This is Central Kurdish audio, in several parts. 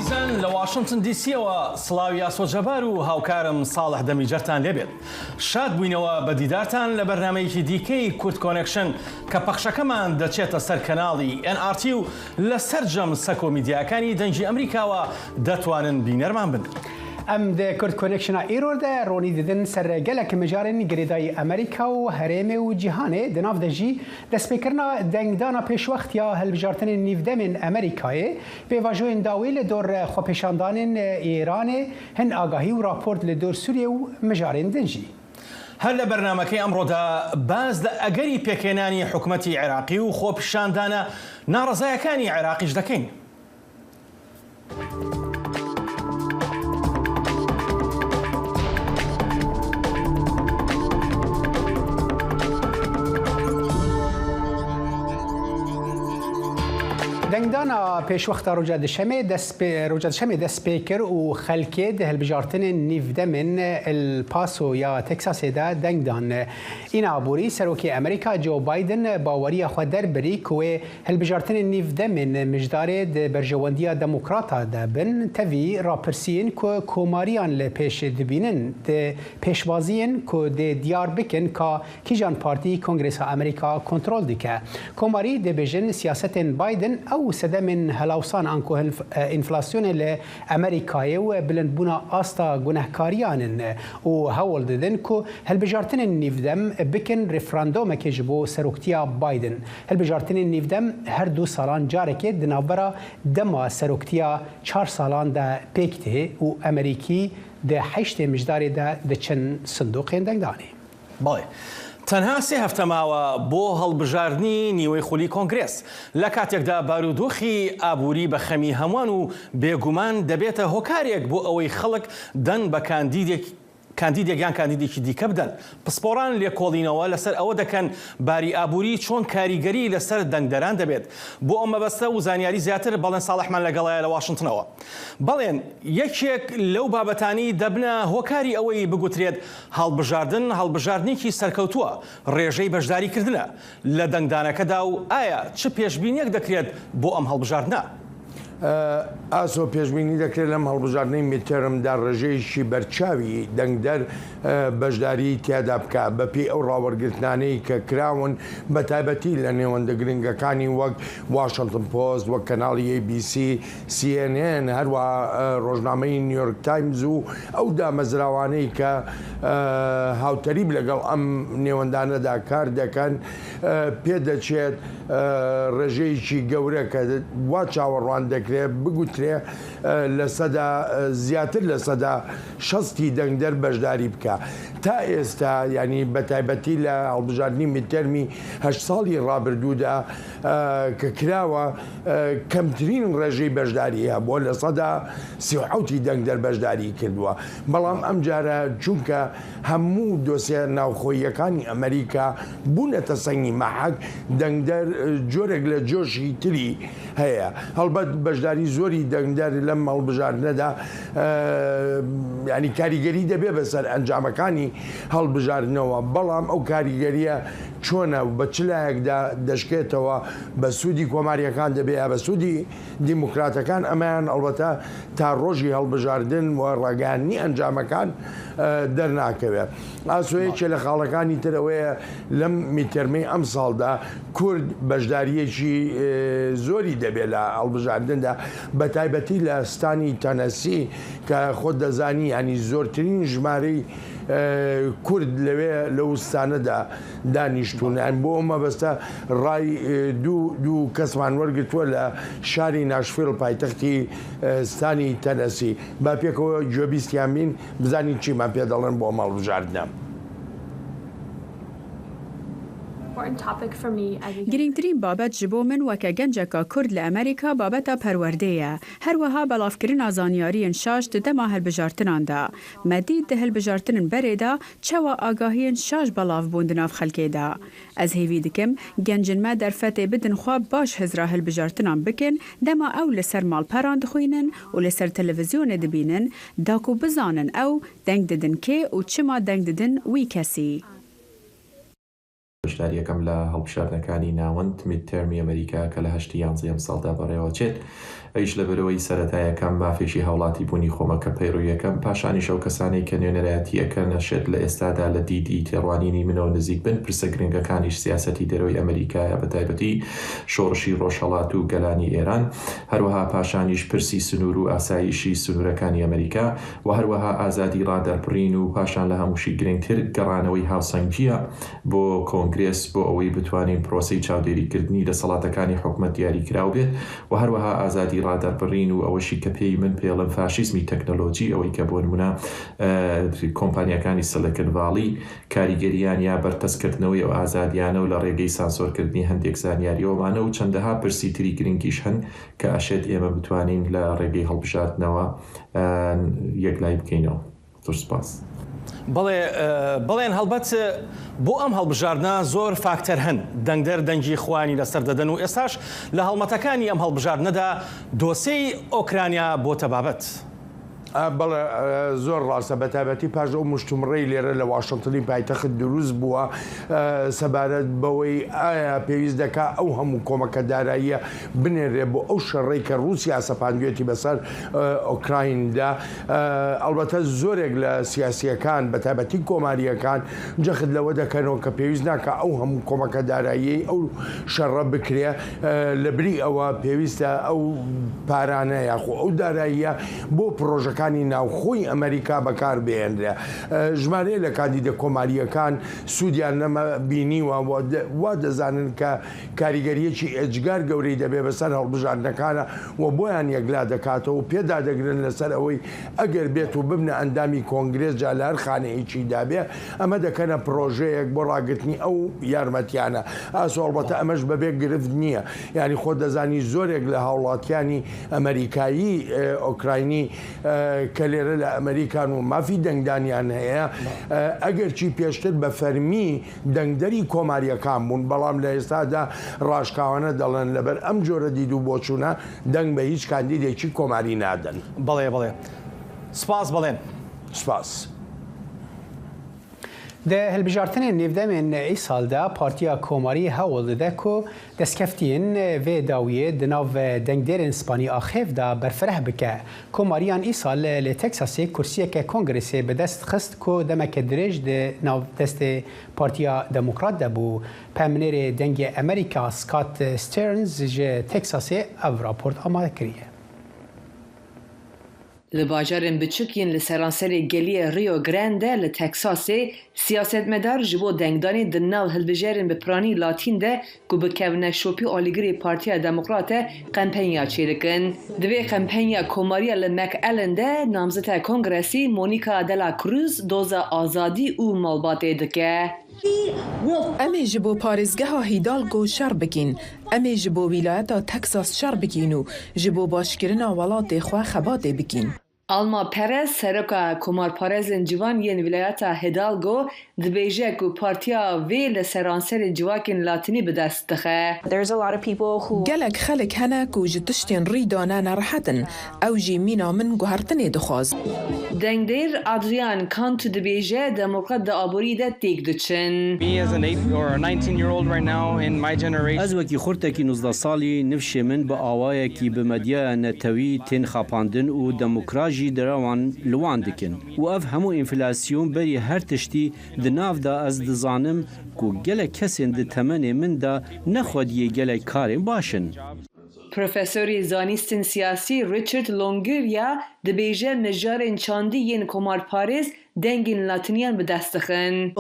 ئازیزان لە واشنتن دی سیەوە سڵاوی ئاسۆ جەبار و هاوکارم ساڵح دەمیجەرتان لێبێت. شاد بووینەوە بە دیدارتان لە بەرنامەیەکی دیکەی کورد کۆنێکشن کە پەخشەکەمان دەچێتە سەر کەناڵی ئێن ئاڕ تی و لە سەرجەم سەکۆ میدیاکانی دەنگی ئەمریکاوە دەتوانن بینەرمان بن. ئەم دە کورد کۆنێکشنا ئیرۆ دە ڕۆنی ددن سەر گەلەک مژارên گرێدایی ئەمریکا و هەرێمێ و جیهانێ دە ناو دە ژی دەستپێکردنا دەنگدانا پێشوەخت یا هەلبژارتنên nîvdemên ئەمریکایێ، پێڤاژۆyên dawî li dor xwepêşandanên Îranê، hin agahî û raport li dor Sûriyê û mijarên din jî. هەر لە بەرنامەکەی ئەمڕۆدا باس لە ئەگەری پێکهێنانی حکومەتی عێراقی و خۆپیشاندانە ناڕەزایەکانی عێراقیش دەکەین. Dengdana pêşwexta roja duşemê dest pê roja duşemê dest pê kir û xelkê di hilbijartinên nîvdemên El Paso ya Teksasê de deng dan. Îna borî Serokê Amerîka Joe Biden baweriya xwe derbirî ku wê Hilbijartinên nîvdemên mijdarê di berjewendiya Demokrata de bin, tevî rapirsiyên ku komariyan li pêş dibînin, di pêşbaziyên ku dê diyar bikin ka kîjan partî Kongresa Amerîka kontrol dike. Komarî dibêjin siyasetên Biden ew sedemên helawsan anku înflasyonê li Amerîkayê û bilindbûna asta gunehkariyan in û hewl didin ku hilbijartinên nîvdem bikin referandomekê ji bo seroktiya Biden. Hilbijartinên nîvdem her du salan carekê di navbera dema seroktiya çar salan de pêk tê û Amerîkî di heştê mijdarê de diçin sindoqên dengdanê. بەڵێ، تەنها سێ هەفتە ماوە بۆ هەڵبژاردنی نیوەی خولی کۆنگرێس، لە کاتێکدا بارودۆخی ئابووری بە خەمی هەمووان و بێگومان دەبێتە هۆکارێک بۆ ئەوەی خەڵک دەنگ بە کاندیدێک کاندیدێک یان کاندیدێکی دیکە بدەن. پسپۆڕان لێکۆڵینەوە لەسەر ئەوە دەکەن باری ئابووری چۆن کاریگەری لەسەر دەنگدەران دەبێت. بۆ ئەم مەبەستە و زانیاری زیاتر بەڵێن ساڵحمان لەگەڵایە لە واشنتنەوە. بەڵێن، یەکێک لەو بابەتانەی دەبنە هۆکاری ئەوەی بگوترێت هەڵبژاردن هەڵبژاردنێکی سەرکەوتووە، ڕێژەی بەشداریکردنە لە دەنگدانەکەدا و ئایا چ پێشبینییەک دەکرێت بۆ ئەم هەڵبژاردنە؟ ئاسۆ، پێشبینی دەکرێت لەم هەڵبژاردنەی میدتێرمدا ڕێژەیەکی بەرچاوی دەنگدەر بەشداریی تیادا بکات، بەپێی ئەو ڕاوەرگرتنانەی کە کراون بەتایبەتی لە نێوەندە گرنگەکانی وەک واشنتن پۆست، وەک کەناڵی ئەی بی سی، سی ئێن ئێن، هەروەها ڕۆژنامەی نیویۆرک تایمز و ئەو دامەزراوانەی کە هاوتەریب لەگەڵ ئەم نێوەندانەدا کار دەکەن، پێدەچێت ڕێژەیەکی گەورە کە وا چاوەڕوان دەکرێت بگوترێ لەسەدا زیاتر لەسەدا شەستی دەنگدەر بەشداری بکا. تا ئێستا یانی بەتایبەتی لە هەڵبژاردنی میدتێرمی هەشت ساڵی ڕابردوودا کە کراوە کەمترین ڕێژەی بەشداری هەبووە 37% ی دەنگدەر بەشداری کردووە بەڵام ئەمجارە چونکە هەموو دۆسیە ناوخۆییەکانی ئەمەریکا بوونەتە سەنگی مەحەک، دەنگدەر جۆرێک لە جۆشی تری هەیە. هەڵبەت بەشداری زۆری دەنگدەر لەم هەڵبژاردنەدا یانی کاریگەری دەبێ بەسەر ئەنجامەکانی هەڵبژاردنەوە، بەڵام ئەو کاریگەرییە چۆنە و بە چ لایەکدا دەشکێتەوە، بە سوودی کۆمارییەکان دەبێ یا بە سوودی دیموکراتەکان، ئەمەیان ئەڵبەتە تا ڕۆژی هەڵبژاردن و ڕاگەیاندنی ئەنجامەکان دەرناکەوێت. ئاسۆ یەکێ لە خاڵەکانی تر ئەوەیە لەم میدتێرمەی ئەمساڵدا کورد بەشدارییەکی زۆری دەبێت لە هەڵبژاردندا بەتایبەتی لە ستانی تەنەسی کە خۆت دەزانی یانی زۆرترین ژمارەی کورد لەوێ لەو ستانەدا دانیشتوون یان بۆ ئەو مەبەستە ڕای دوو دوو کەسمان وەرگرتووە لە شاری ناشفیڵ پایتەختی ستانی تەنەسی با پێکەوە گوێبیستیان بین بزانین چیمان پێ دەڵێن بۆ ئەم هەڵبژاردنە. گرینگترین بابەت ji bo min weke genceka Kurd li Amerîka babeta perwerdê ye. Her wiha belavkirina zanyariyên şaş di dema hilbijartinan de. Me dît di hilbijartinên berê de çawa agahiyên şaş belav bûn di nav xelkê de. Ez hêvî dikim gencên me derfetê bidin xwe baş hizra hilbijartinan bikin dema ew li ser malperan dixwînin û li ser televizyonê dibînin da ku bizanin ew deng didin kê û çima deng didin wî kesî. بەشدارییەکەم لە هەڵبژاردنەکانی ناوەند، Midterm، ی ئەمریکا کە لە هەشتی یانزەی ئەمساڵدا بەڕێوەچێت. ئەویش لەبەرئەوەی سەرەتا یەکەم مافێکی هاوڵاتی بوونی خۆمە کە پەیڕوی ئەکەم، پاشانیش ئەو کەسانەی کە نوێنەرایەتی ئەکەن ئەشێت لە ئێستادا لە دیدی تێڕوانینی منەوە نزیک بن، پرسە گرنگەکانیش سیاسەتی دەرەوەی ئەمریکایە بەتایبەتی شۆڕشی ڕۆژهەڵات و گەلانی ئێران، هەروەها پاشانیش پرسی سنوور و ئاسایشی سنوورەکانی ئەمریکا و هەروەها ئازادی ڕادەربڕین و پاشان لە هەمووشی گرنگتر گەڕانەوەی هاوسەنگییە بۆ کۆنگرێس بۆ ئەوەی بتوانین پرۆسەی چاودێریکردنی دەسەڵاتەکانی حکومەت دیاریکراو بێت و هەروەها ئازادی ڕادەربڕین و ئەوەشی کە پێی من پێڵێم فاشیزمی تەکنەلۆجی ئەوەی کە بۆ نمونە کۆمپانیاکانی سلکن ڤاڵی کاریگەریان یا بەرتەسکردنەوەی ئەو ئازادیانە و لە ڕێگەی سانسۆرکردنی هەندێک زانیاریەوە ئەمانە و چەندەها پرسی تری گرنگیش هەن کە ئەشێت ئێمە بتوانین لە ڕێگەی هەڵبژاردنەوە یەکلایی بکەینەوە. زۆر سوپاس. بەڵێ بەڵێن هەڵبەت بۆ ئەم هەڵبژاردنە زۆر فاکتەر هەن دەنگدەر دەنگی خۆیانی لەسەر دەدەن و ئێستاش لە هەڵمەتەکانی ئەم هەڵبژاردنەدا دۆسێی ئۆکرانیا بۆتە بابەت. بەڵێ زۆر ڕاستە بەتایبەتی پاش ئەو مشتومڕەی لێرە لە واشنتنی پایتەخت دروست بووە سەبارەت بەوەی ئایا پێویست دەکا ئەو هەموو کۆمەکە داراییە بنێرێ بۆ ئەو شەڕەی کە ڕووسیا سەپاندوێتی بەسەر ئۆکرایندا ئەڵبەتە زۆرێک لە سیاسییەکان بەتایبەتی کۆمارییەکان جەخت لەوە دەکەنەوە کە پێویست ناکا ئەو هەموو کۆمەکە داراییەی ئەو شەڕە بکرێ، لەبری ئەوە پێویستە ئەو پارانە یاخۆ ئەو داراییە بۆ پڕۆژەکانی ناوخۆی ئەمەریکا بەکار بهێنرێ. ژمارەیەک لە کاندیدە کۆمارییەکان سوودیان لەمە بینیوە و وا دەزانن کە کاریگەرییەکی ئێجگار گەورەی دەبێت بەسەر هەڵبژاردنەکانە و بۆیان یەکلا دەکاتەوە و پێدادەگرن لەسەر ئەوەی ئەگەر بێت و ببنە ئەندامی کۆنگرێس جا لە هەر خانەیەکیدا بێ ئەمە دەکەنە پرۆژەیەک بۆ ڕاگرتنی ئەو یارمەتیانە. ئاسۆ ئەڵبەتە ئەمەش بەبێ گرفت نییە یانی خۆت دەزانی زۆرێک لە هاوڵاتیانی ئەمەریکایی ئۆکراینی کە لێرە لە ئەمەریکان و مافی دەنگدانیان هەیە ئەگەرچی پێشتر بە فەرمی دەنگدەری کۆمارییەکان بوون، بەڵام لە ئێستادا ڕاشکاوانە دەڵێن لەبەر ئەم جۆرە دید و بۆچوونە دەنگ بە هیچ کاندیدێکی کۆماری نادەن. بەڵێ بەڵێ سپاس بەڵێن. سپاس. Di hilbijartinên nêvdemên îsal de Partiya Komarî hewl dide ku destkeftiyên vê dawiyê di nav dengdêrên Spanî axêv de berfireh bike. Komariyan îsal li Teksasê kursiyeke Kongresê bi dest xist ku demeke dirêj di nav destê Partiya Demokrat de bû. Peminêrê Dengê Amerîka Scott Stearns ji Teksasê ev raport amade kiriye. Li bajarên biçûk yên li seranserê geliyê Rio Grande li Teksasê, siyasetmedar ji bo dengdanê di nav hilbijerên bi piranî Latîn de ku bi kevneşopî alîgirê Partiya Demokrat e qempenya çêdikin. Di vê qempenya komariya li McAllen de namzeta Kongresî Monica de la Cruz doza azadî û malbatê dike. Em ê ji bo parêzgeha Hidalgo şer bikîn. Em ê ji bo wîlayeta Teksas şer bikîn û ji bo başkirina welatê xwe xebatê bikîn. Alma Perez, seroka Komarparêzên Ciwan yên wîlayeta Hidalgo, dibêje ku partiya vê li seranserê civakên Latînî bi dest dixe. Gelek xelk hene ku ji tiştên rî dane nerehet in, ew jî mîna min guhertinê dixwazin. Dengdêr Adrian Cantu dibêje Demokrat di aboriyê de têk diçin. Ez wekî xurtekî 19 salî nifşê min bi awayekî bi medyaya netewî tên xapandin û demokrat jî derewan li wan dikin û ev hemû înflasyon berî her tiştî di nav de ez dizanim ku gelek kesên di temenê min de ne xwediyê gelek karên baş in. Profesorê zanîstên siyasî Richard Longoria dibêje mijarên çandî yên komarparêz dengên latîniyan bi dest dixin.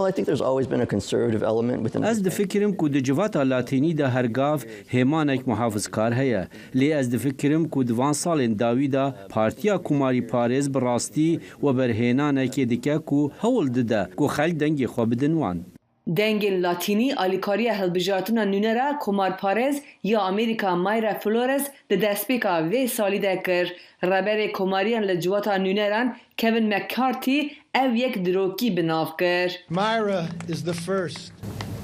Ez difikirim ku di civata latînî de her gav hêmanek muhafizkar heye. Lê ez difikirim ku di van salên dawî de Partiya Komarîparêz bi rastî weberhênanekê dike ku hewl dide ku xelk dengê xwe bidin wan. Dengên Latînî alîkariya hilbijartina nûnera Komarparêz ya Amerîka Mayra Flores di destpêka vê salî de kir. Reberê Komariyan li Civata Nûneran Kevin McCarthy ev yek dirokî bi nav kir. Mayra is the first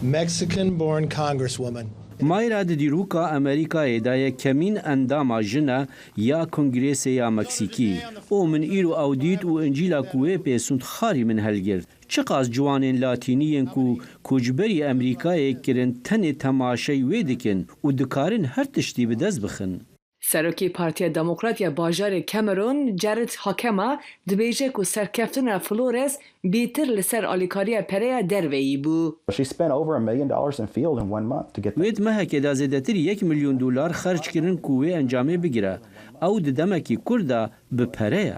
Mexican-born congresswoman. Mayra di dîroka Amerîkayê de yekemîn endama jin e ya Kongresê ya Meksîkî û min îro ew dît û încîla ku wê pê sûndxarî min helgirt. Çiqas ciwanên latînî yên ku koçberî Amerîkayê kirin tenê temaşey wê dikin û dikarin her tiştî bi dest bixin. Serokê Partiya Demokrat ya bajarê Cameron, Jared Hakema dibêje ku serkeftina Flores bêtir li ser alîkariya pereya derveyî bû. Wê di mehekê de zêdetirî yek milyon dolar xerc kirin ku wê encamê bigire. Ew di demekî kurt de bi pere ye.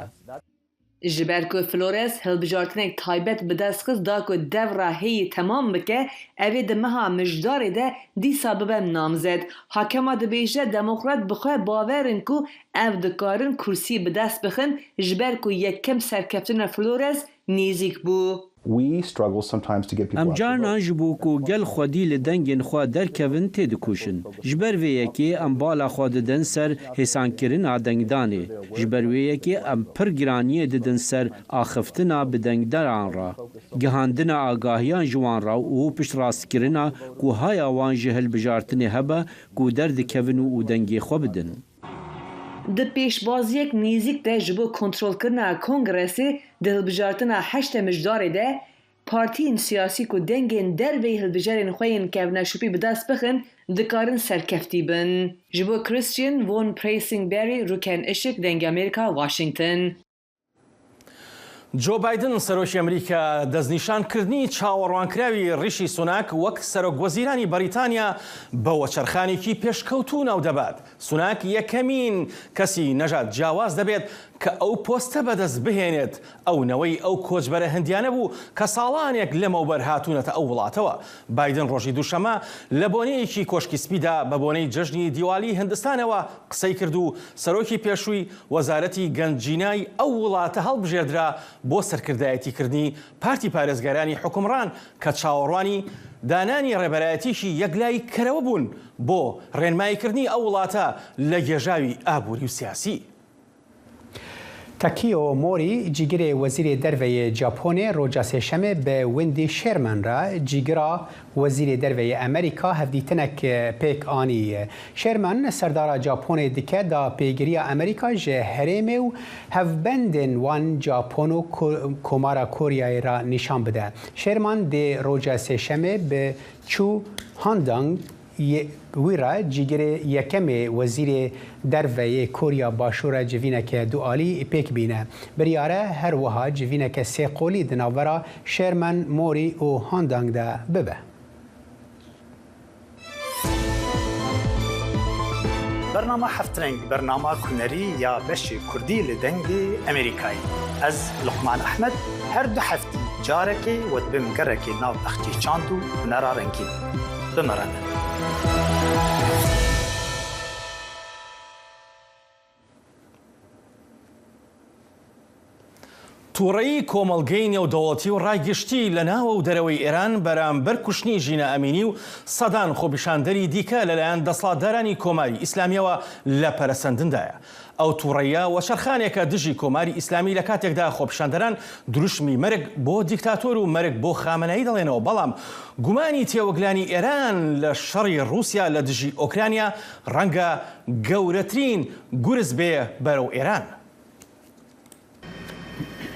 Ji ber ku Flores hilbijartinek taybet bi dest xist da ku devra heyî temam bike, ev ê di meha Mijdarê de dîsa bibe namzed. Hakema dibêje Demokrat bi xwe bawer in ku ev dikarin kursiyê bi dest bixin ji ber ku yekem serkeftina Flores nêzîk bû. Em carinan ji bo ku gel xwedî li dengên xwe derkevin têdikoşin. Ji ber vê yekê em bala xwe didin ser hêsankirina dengdanê. Ji ber wê yekê em pir giraniyê didin ser axiftina bi dengderan re, gihandina agahiyan ji wan re û piştrastkirina ku haya wan ji hilbijartinê hebe ku derdikevin û dengê xwe bidin. Di pêşbaziyek nêzîk de ji bo kontrolkirina Kongresê di hilbijartina heştê Mijdarê de, partiyên siyasî ku dengên derveyî hilbijerên xwe yên kevneşopî bi dest bixin, dikarin serkeftî bin. Ji bo Christian von Preysing-Berry, Rûken Işik, Dengê Amerîka, Washington. جۆ بایدن، سەرۆکی ئەمریکا دەستنیشانکردنی چاوەڕوانکراوی ڕیشی سوناک وەک سەرۆک وەزیرانی بەریتانیا بە وەچەرخانێکی پێشکەوتوو ناودەبات. سوناک یەکەمین کەسی نەژاد جیاواز دەبێت کە ئەو پۆستە بەدەست بهێنێت، ئەو نەوەی ئەو کۆچبەرە هندیانە بوو کە ساڵانێک لەمەوبەر هاتوونەتە ئەو وڵاتەوە. بایدن ڕۆژی دووشەممە لە بۆنەیەکی کۆشکی سپیدا بە بۆنەی جەژنی دیوالی هندستانەوە قسەی کرد و سەرۆکی پێشووی وەزارەتی گەنجینای ئەو وڵاتە هەڵبژێردرا بۆ سەرکردایەتیکردنی پارتی پارێزگارانی حوکمڕان کە چاوەڕوانی دانانی ڕێبەرایەتیی یەکلاییکەرەوە بوون بۆ ڕێنماییکردنی ئەو وڵاتە لە گێژاوی ئابووری و سیاسی. تاکیۆ مۆری جیگرê Wezîrê Derve yê Japonê roja Sêşemê bi Wendy Sherman re cîgira Wezîrê Derve yê Amerîka hevdîtinek pêk anî. Sherman serdara Japonê dike da pêgiriya Amerîka ji herêmê û hevbendên wan Japon û Komara Koryayê re nîşan bide. Sherman dê roja Sêşemê bi Chu Handang Yê wî re cîgirê yekem ê Wezîrê Derve yê Korya Başûr re civîneke dualî pêk bîne. Biryar e her wiha civîneke sêqolî di navbera Sherman, Morî û Handang de bibe. Bernama Heftreng bernama kunerî ya beşê kurdî li Dengê Amerîkayê. Ez Luqman Ehmed her du heftî carekê we dibim gerekê nav bexçê çand û hunera rengîn. Bi me re bin. توڕەیی کۆمەڵگەی نێودەوڵەتی و ڕای گشتی لە ناوە و دەرەوەی ئێران بەرامبەر کوشتنی ژینا ئەمینی و سەدان خۆپیشاندەری دیکە لەلایەن دەسەڵاتدارانی کۆماری ئیسلامییەوە لە پەرەسەندندایە. ئەو توڕەییە وەچەرخانێکە دژی کۆماری ئیسلامی لە کاتێکدا خۆپیشاندەران دروشمی مەرگ بۆ دیکتاتۆر و مەرگ بۆ خامەنەیی دەڵێنەوە بەڵام گومانی تێوەگلانی ئێران لە شەڕی ڕووسیا لە دژی ئۆکرانیا ڕەنگە گەورەترین گورز بێ بەرەو ئێران.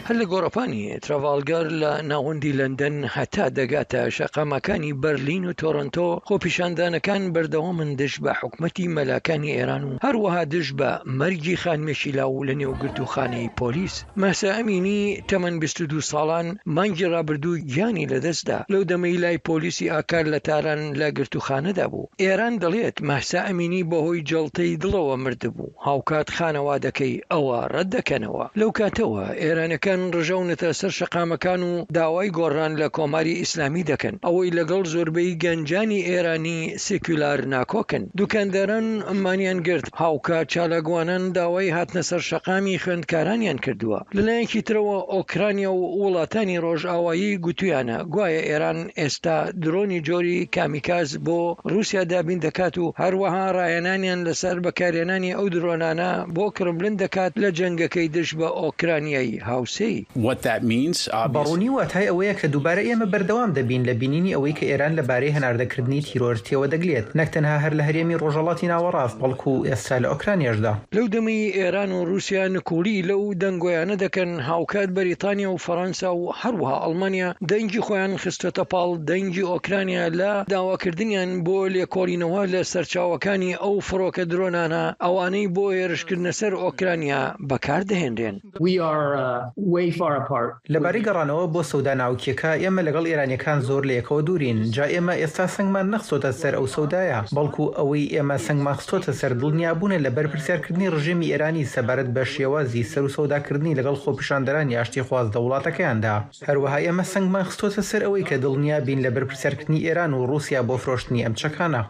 هەر لە گۆڕەپانی ترافالگەر لە ناوەندی لەندەن هەتا دەگاتە شەقامەکانی بەرلین و تۆرۆنتۆ، خۆپیشاندانەکان بەردەوامن دژ بە حکومەتی مەلاکانی ئێران و هەروەها دژ بە مەرگی خانمێکی لاو لە نێو گرتووخانەی پۆلیس. مەهسا ئەمینی تەمەن 22 ساڵان مانگی ڕابردوو گیانی لەدەستدا لەو دەمەی لای پۆلیسی ئاکار لە تاران لە گرتووخانەدا بوو. ئێران دەڵێت مەهسا ئەمینی بەهۆی جەڵتەی دڵەوە مردبوو. هاوکات خانەوادەکەی ئەوە ڕەتدەکەنەوە. لەو کاتەوە ئێرانەکان ڕژاونەتە سەر شەقامەکان و داوای گۆڕان لە کۆماری ئیسلامی دەکەن، ئەوەی لەگەڵ زۆربەی گەنجانی ئێرانی سێکولار ناکۆکن. دوکانداران مانیان گرت، هاوکات چالاکوانان داوای هاتنە سەر شەقامی خوێندکارانیان کردووە. لەلایەکی ترەوە ئۆکرانیا و وڵاتانی ڕۆژئاوایی گوتویانە گوایە ئێران ئێستا درۆنی جۆری کامیکاز بۆ ڕووسیا دابین دەکات و هەروەها ڕاهێنانیان لەسەر بەکارهێنانی ئەو درۆنانە بۆ کرملن دەکات لە جەنگەکەی دژ بە ئۆکرانیای هاوسێی. پەروەردەی. بە ڕوونی واتای ئەوەیە کە دووبارە ئێمە بەردەوام دەبین لە بینینی ئەوەی کە ئێران لە بارەی هەناردەکردنی تیرۆر تێوەدەگلێت، نەک تەنها هەر لە هەرێمی ڕۆژهەڵاتی ناوەڕاست، بەڵکو ئێستا لە ئۆکرانیاشدا. لەو دەمەی ئێران و ڕووسیا نکوڵی لەو دەنگۆیانە دەکەن، هاوکات بەریتانیا و فەرەنسا و هەروەها ئەڵمانیا دەنگی خۆیان خستۆتە پاڵ دەنگی ئۆکرانیا لە داواکردنیان بۆ لێکۆڵینەوە لە سەرچاوەکانی ئەو فڕۆکە درۆنانە ئەوانەی بۆ هێرشکردنە سەر ئۆکرانیا بەکاردەهێنرێن. لەبارەی گەڕانەوە بۆ سەودا ناوکییەکە، ئێمە لەگەڵ ئێرانییەکان زۆر لە یەکەوە دوورین، جا ئێمە ئێستا سەنگمان نەخستۆتە سەر ئەو سەودایە، بەڵکو ئەوەی ئێمە سەنگمان خستۆتە سەر دڵنیابوونە لە بەرپرسیارکردنی ڕژێمی ئێرانی سەبارەت بە شێوازی سەروسەوداکردنی لەگەڵ خۆپیشاندەرانی ئاشتیخواز لە وڵاتەکەیاندا. هەروەها ئێمە سەنگمان خستۆتە سەر ئەوەی کە دڵنیا بین لە بەرپرسیارکردنی ئێران و ڕووسیا بۆ فرۆشتنی ئەم چەکانە.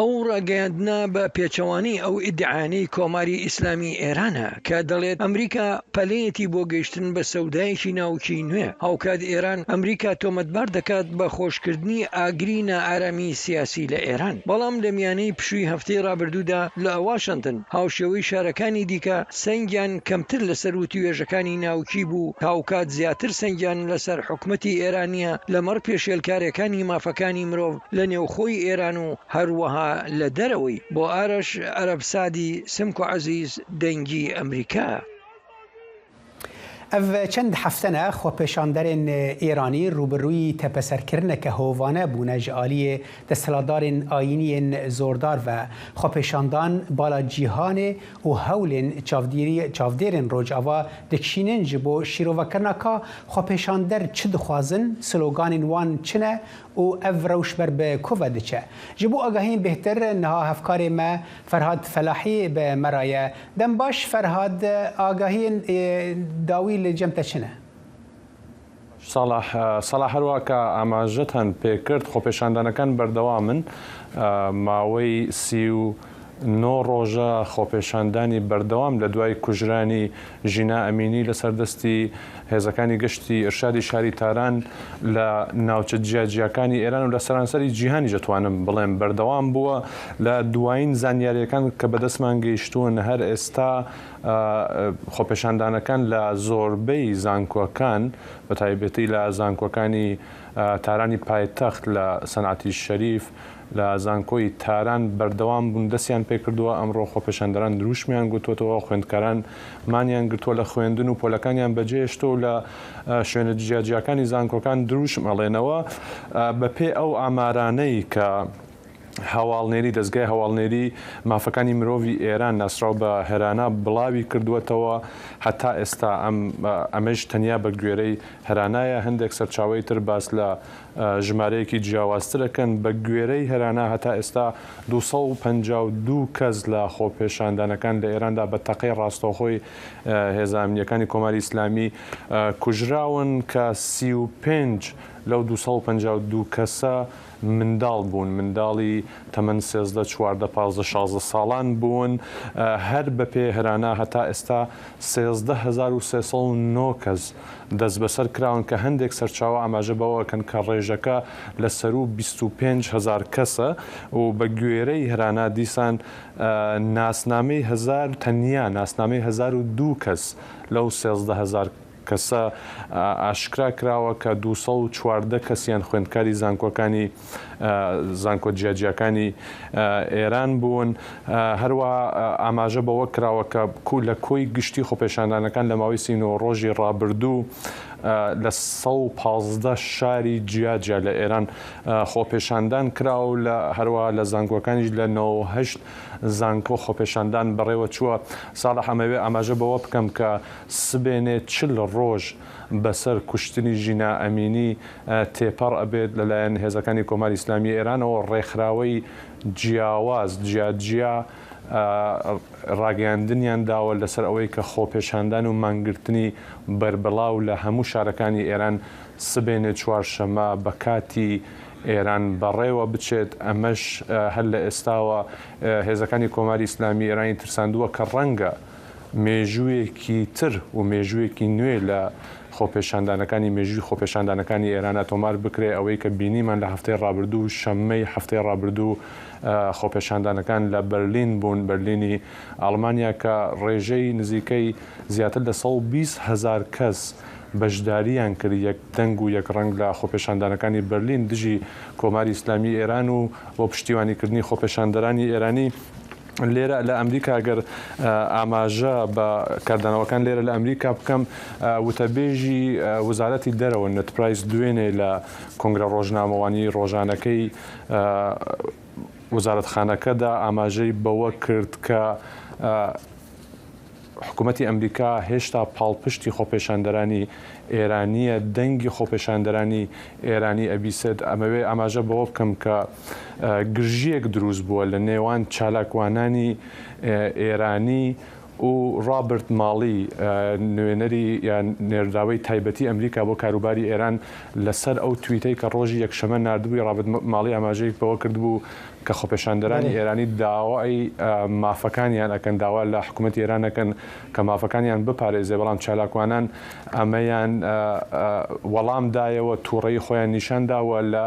ئەو ڕاگەیاندنە بە پێچەوانەی ئەو ئیدعایانەی کۆماری ئیسلامی ئێرانە کە دەڵێت ئەمریکا پەلەیەتی بۆ گەیشتن بە سەودایەکی ناوکیی نوێ، هاوکات ئێران ئەمریکا تۆمەتبار دەکات بە خۆشکردنی ئاگری نائارامی سیاسی لە ئێران. بەڵام لە میانەی پشووی هەفتەی ڕابردوودا لە واشنتن هاوشێوەی شارەکانی دیکە سەنگیان کەمتر لەسەر وتووێژەکانی ناوکی بوو، هاوکات زیاتر سەنگیان لەسەر حکومەتی ئێرانییە لەمەڕ پێشێلکارێکانی مافەکانی مرۆڤ لە نێوخۆی ئێران و هەروەها لە دەرەوەی. بۆ ئارەش عەرەبسادی، سمکۆ عەزیز، دەنگی ئەمریکا. ئەڤ چەند هەفتەنە خۆپێشاندەرێن ئێرانی ڕووبەڕووی تەپەسەرکردنەکە هۆڤانە بوونە ژ ئالیێ دەستهەڵاتدارێن ئایینیێن زۆردار ڤە خۆپێشاندان بالا جیهانێ و هەولێن چاڤدێرێن ڕۆژاڤا دکشینن ژ بۆ شیرۆڤەکردنا کا خۆپێشاندەر چ دخوازن، سلۆگانێن وان چنە و ئەڤ رەوش بەر ب کوڤە دچە. ژ بۆ ئاگاهیێن بێهتر نها هەڤکارێ مە فەرهاد فەلاحی ب مە را یە. دەم باش فەرهاد ئاگاهیێن داوی ل جەم تە چنە؟ ساڵح سەڵاح هەروا کە ئاماژەتان پێکرد خۆپێشاندانەکان بەردەوامن ماوەی 39 ڕۆژە خۆپێشاندانی بەردەوام لە دوای کوژرانی ژینا ئەمینی لەسەر دەستی هێزەکانی گەشتی ئیرشادی شاری تاران لە ناوچە جیاجیاکانی ئێران و لە سەرانسەری جیهانیش دەتوانم بڵێم بەردەوام بووە. لە دوایین زانیارییەکان کە بەدەستمان گەیشتوون هەر ئێستا خۆپێشاندانەکان لە زۆربەی زانکۆکان بە تایبەتی لە زانکۆکانی تارانی پایتەخت لە سەنعەتی شەریف لە زانکۆی تاران بەردەوام بوون دەستیان پێکردووە، ئەمڕۆ خۆپێشاندەران دروشمیان گوتووەتەوە، خوێندکاران مانیان گرتووە لە خوێندن و پۆلەکانیان بەجێهێشتووە و لە شوێنە جیاجیاکانی زانکۆکان دروشم ئەڵێنەوە. بەپێی ئەو ئامارانەی کە هەواڵنێری دەزگای هەواڵنێری مافەکانی مرۆڤی ئێران ناسراو بە هێرانا بڵاوی کردووەتەوە، هەتا ئێستا ئەم ئەمەیش تەنیا بە گوێرەی هێرانایە، هەندێک سەرچاوەی تر باس لە ژمارەیەکی جیاوازترەکەن، بە گوێرەی هەرانا هەتا ئێستا 252 کەس لە خۆپێشاندانەکان لە ئێراندا بە تەقەی ڕاستەوخۆی هێزە ئەمنییەکانی کۆماری ئیسلامی کوژراون کە 35 لەو 252 کەسە منداڵ بوون، منداڵی تەمەن 13، 14، 15، 16 ساڵان بوون. هەر بەپێ هەرانا هەتا ئێستا 13309 کەس دەستبەسەر کراون کە هەندێک سەرچاوە ئاماژە بەوە ئەکەن کە ڕێژەکە لە سەروو 25 هەزار کەسە و بە گوێرەی هەرانا دیسان ناسنامەی هەزار تەنیا ناسنامەی 1002 کەس لەو 13 هەزار کەسە ئاشکرا کراوە کە 214 کەسیان خوێندکاری زانکۆکانی زانکۆ جیاجیاکانی ئێران بوون. هەروەها ئاماژە بەوە کراوە کە لە کۆی گشتی خۆپێشاندانەکان لە ماوەی 39 ڕۆژی ڕابردوو لە 115 شاری جیاجیا لە ئێران خۆپێشاندان کراوە و لە هەروەها لە زانکۆکانیش لە 98 زانکۆ خۆپێشاندان بەڕێوە چووە. ساڵح ئەمەوێ ئاماژە بەوە بکەم کە سبەینێ 40 ڕۆژ بەسەر کوشتنی ژینا ئەمینی تێپەڕ ئەبێت لەلایەن هێزەکانی کۆماری ئیسلامی ئێرانەوە ڕێکخراوەی جیاواز جیا جیا ڕاگەیاندنیان داوە لەسەر ئەوەی کە خۆپێشاندان و مانگرتنی بەربڵاو لە هەموو شارەکانی ئێران سبەینێ چوارشەممە بە کاتی ئێران بەڕێوە بچێت، ئەمەش هەر لە ئێستاوە هێزەکانی کۆماری ئیسلامی ئێرانی ترساندووە کە ڕەنگە مێژوویەکی تر و مێژوویەکی نوێ لە. خۆپێشاندانەکانی مێژووی خۆپێشاندانەکانی ئێرانە تۆمار بکرێ، ئەوەی کە بینیمان لە هەفتەی ڕابردوو شەممەی هەفتەی ڕابردوو خۆپێشاندانەکان لە بەرلین بوون، بەرلینی ئاڵمانیا کە ڕێژەی نزیکەی زیاتر لە 120 هەزار کەس بەشدارییان کرد یەک دەنگ و یەک ڕەنگ لە خۆپێشاندانەکانی بەرلین دژی کۆماری ئیسلامی ئێران و بۆ پشتیوانیکردنی خۆپێشاندەرانی ئێرانی. لێرە لە ئەمریکا گەر ئاماژە بە کاردانەوەکان لێرە لە ئەمریکا بکەم وتەبێژی وەزارەتی دەرەوە نێد پرایس دوێنێ لە کۆنگرە ڕۆژنامەوانی ڕۆژانەکەی وەزارەتخانەکەدا ئاماژەی بەوە کرد کە حکومەتی ئەمریکا هێشتا پاڵپشتی خۆپێشاندەرانی ئێرانییە، دەنگی خۆپێشاندەرانی ئێرانی ئەبیسێت، ئەمەوێ ئاماژە بەوە بکەم کە گرژییەک دروست بووە لە نێوان چالاکوانانی ئێرانی و ڕابرت ماڵی نوێنەری یان نێردراوەی تایبەتی ئەمریکا بۆ کاروباری ئێران لەسەر ئەو تویتەی کە ڕۆژی یەکشەمە ناردبووی ڕابرت ماڵی ئاماژەی بەوە کردبوو کە خۆپێشاندەرانی ئێرانی داوای مافەکانیان ئەکەن، داوا لە حکوومەتی ئێران ئەکەن کە مافەکانیان بپارێزێ، بەڵام چالاکوانان ئەمەیان وەڵام دایەوە، تووڕەیی خۆیان نیشان دا و لە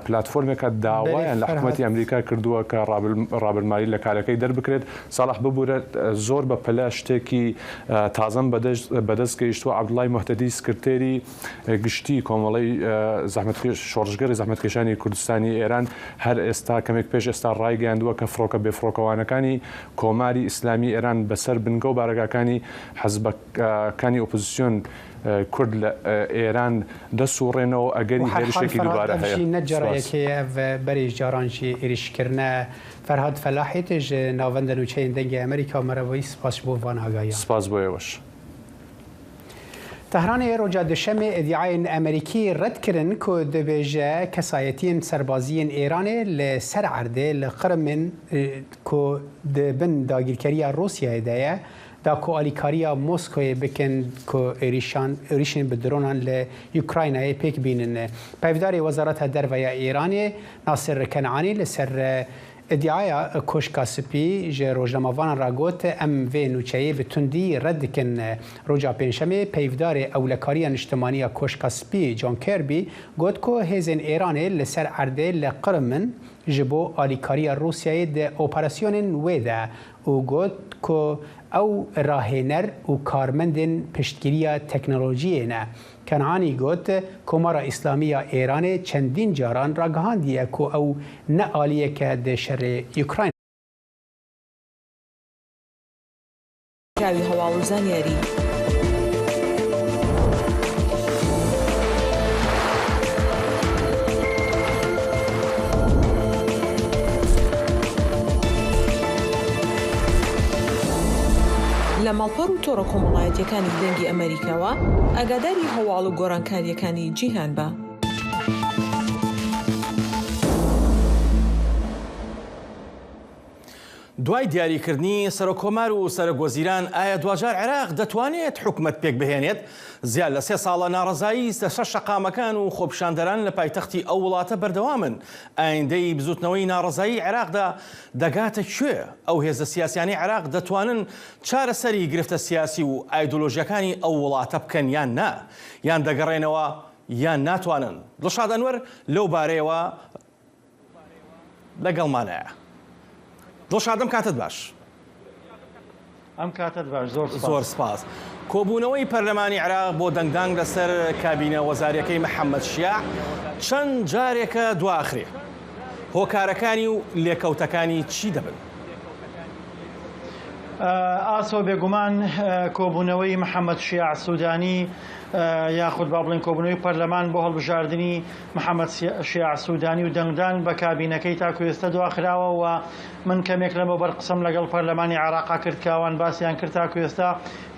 پلاتفۆرمێکا داوایان لە حکوومەتی ئەمریکا کردووە کە ڕابرت مالی لە کارەکەی دەربکرێت. ساڵح ببورە زۆر بە پەلە شتێکی تازەم بەدەست گەیشتووە، عەبدوڵای موهتەدی سکرتێری گشتی کۆمەڵەی زەحمەتکێش شۆڕشگێڕی زەحمەتکێشانی کوردستانی ئێران هەر ئێستا کەمێک پێش ئێستا ڕایگەیاندووە کە فڕۆکە بێفڕۆکەوانەکانی کۆماری ئیسلامی ئێران بەسەر بنگە و بارەگاکانی حزبەکانی ئۆپۆزیسیۆن کورد لە ئێران دەسوڕێنەوە ئەگەری هێرشێکی دووبارە هەیە. سپاس. فەرهاد فەلاحی ji navenda nûçeyên Dengê Amerîka û Merhebawî spas ji bo van agahiyan. Spas bo êweş. Tehranê roja Duşemê îdiayên Amerîkî red kirin ku dibêje kesayetiyên serbaziyên Îranê li ser erdê li Qirimên ku di bin dagîrkeriya Rûsyayê de ye da ku alîkariya Moskoyê bikin ku êrîşan êrîşên bi dronan li Ukraynayê pêk bînin. Peyvdarê Wezareta Derve ya Îranê Nasir Kenanî li ser Îdiaya Koşka Spî ji rojnamevanan re got, Em vê nûçeyê bi tundî red dikin. Roja Pêncşemê peyvdarê Ewlekariya Niştimanî ya Koşka Spî John Kirby got ku hêzên Îranê li ser erdê li Qirim in ji bo alîkariya Rûsyayê di operasyonên wê de û got ku ew rahêner û karmendên piştgiriya teknolojiyê ne. Kenanî got, Komara Îslamî ya Îranê çendîn caran ragihandiye ku ew ne aliyeke di şerê Ukraynayê. کراوی هەواڵ و زانیاری. لە ماڵپەڕ و تۆڕە کۆمەڵایەتیەکانی دەنگی ئەمەریکاوە ئاگاداری هەواڵ و گۆڕانکاریەکانی جیهان بە. دوای دیاریکردنی سەرۆککۆمار و سەرۆکوەزیران، ئایا دواجار عێراق دەتوانێت حکومەت پێکبهێنێت؟ زیاد لە سێ ساڵە ناڕەزایی لەسەر شەقامەکان و خۆپیشاندەران لە پایتەختی ئەو وڵاتە بەردەوامن، ئایندەی بزوتنەوەی ناڕەزایی عێراقدا دەگاتە کوێ؟ ئەو هێزە سیاسیانەی عێراق دەتوانن چارەسەری گرفتە سیاسی و ئایدۆلۆژیەکانی ئەو وڵاتە بکەن یان نا؟ یان دەگەڕێنەوە یان ناتوانن؟ دڵشاد ئەنوەر لەو بارەیەوە لەگەڵمانایە. دڵشاد ئەم کاتەت باش. ئەم کاتەت باش زۆر سپاس. زۆر سپاس. کۆبوونەوەی پەرلەمانی عێراق بۆ دەنگدان لەسەر کابینە وەزاریەکەی محەممەد شیاع چەند جارێکە دواخرێ. هۆکارەکانی و لێکەوتەکانی چی دەبن؟ ئاسۆ بێگومان کۆبوونەوەی محەممەد شیاع سوودانی یاخود با بڵێن کۆبوونەوەی پەرلەمان بۆ هەڵبژاردنی محەممەد شیاع سوودانی و دەنگدان بە کابینەکەی تاکو ئێستا دواخراوە و من کەمێک لەمەوبەر قسەم لەگەڵ پەرلەمانی عێراقا کرد کە ئەوان باسیان کرد تاکو ئێستا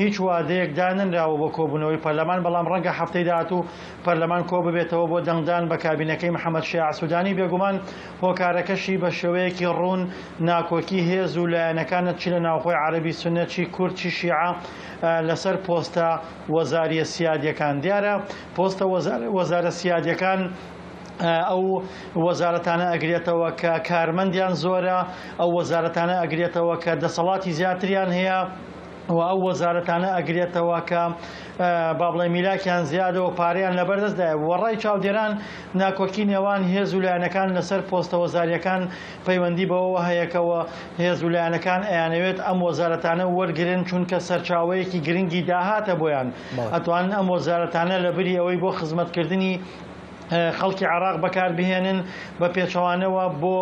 هیچ وادەیەک دانەنراوە بۆ کۆبوونەوەی پەرلەمان، بەڵام ڕەنگە هەفتەی داهاتوو پەرلەمان کۆببێتەوە بۆ دەنگدان بە کابینەکەی محەمەد شیاع سودانی، بێگومان هۆکارەکەشی بە شێوەیەکی ڕوون ناکۆکی هێز و لایەنەکانە چ لە ناوخۆی عەرەبی سوننە چی کورد چی شیعە لەسەر پۆستە وەزارییە سیادییەکان. دیارە پۆستە وەزارە سیادییەکان ئەو وەزارەتانە ئەگرێتەوە کە کارمەندیان زۆرە، ئەو وەزارەتانە ئەگرێتەوە کە دەسەڵاتی زیاتریان هەیە. و ئەو وەزارەتانە ئەگرێتەوە کە با بڵێ میلاکیان زیادە و پارەیان لەبەردەستدایە و ڕای چاودێران ناکۆکی نێوان هێز و لایەنەکان لەسەر پۆستە وەزاریەکان پەیوەندی بەوەوە هەیە کەوە هێز و لایەنەکان ئەیانەوێت ئەم وەزارەتانە وەرگرن چونکە سەرچاوەیەکی گرنگی داهاتە بۆیان ئەتوانن ئەم وەزارەتانە لەبری ئەوەی بۆ خزمەتکردنی خەڵکی عێراق بەکاربهێنن، بە پێچەوانەوە بۆ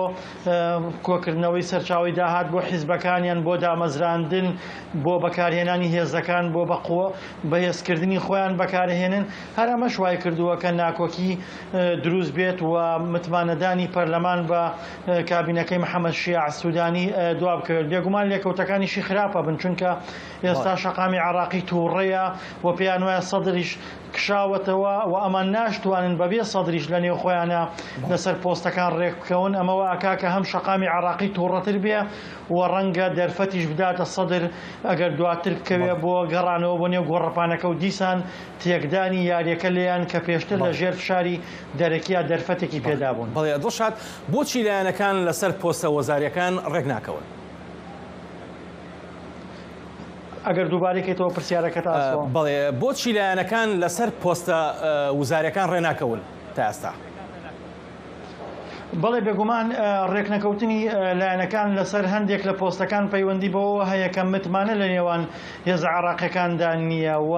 کۆکردنەوەی سەرچاوەی داهات بۆ حیزبەکانیان، بۆ دامەزراندن، بۆ بەکارهێنانی هێزەکان بۆ بەقوە بەهێزکردنی خۆیان بەکارهێنن، هەر ئەمەش وایکردووە کە ناکۆکی دروست بێت و متمانەدانی پەرلەمان بە کابینەکەی محەمەد شیاع سودانی دوابکەوێت. بێگومان لێکەوتەکانیشی خراپە بن، چونکە ئێستا شەقامی عێراقی تووڕەیە و پێیان وایە سەدریش کشاوەتەوە و ئەمان ناشتوانن بەبێ سەدریش لە نێو خۆیانا لەسەر پۆستەکان ڕێک بکەون، ئەمە وا ئەکا کە هەم شەقامی عێراقی توڕەتر بێ و ڕەنگە دەرفەتیش بداتە سەدر ئەگەر دواتر بکەوێ بۆ گەڕانەوە بۆ نێو گۆڕەپانەکە و دیسان تێکدانی یاریەکە لێیان کە پێشتر لە ژێر فشاری دەرەکیا دەرفەتێکی پێدابوون. بەڵێ دڵشاد، بۆچی لایەنەکان لەسەر پۆستە وەزاریەکان ڕێک ناکەون؟ ئەگەر دووبارەی کەیتەوە پرسیارەکەت ئاسۆ. بەڵێ بۆچی لایەنەکان لەسەر پۆستە وزاریەکان ڕێناکەون تا ئێستا؟ بەڵێ بێگومان ڕێکنەکەوتنی لایەنەکان لەسەر هەندێک لە پۆستەکان پەیوەندی بەوەوە هەیە کە متمانە لە نێوان هێزە عێراقیەکاندا نییە و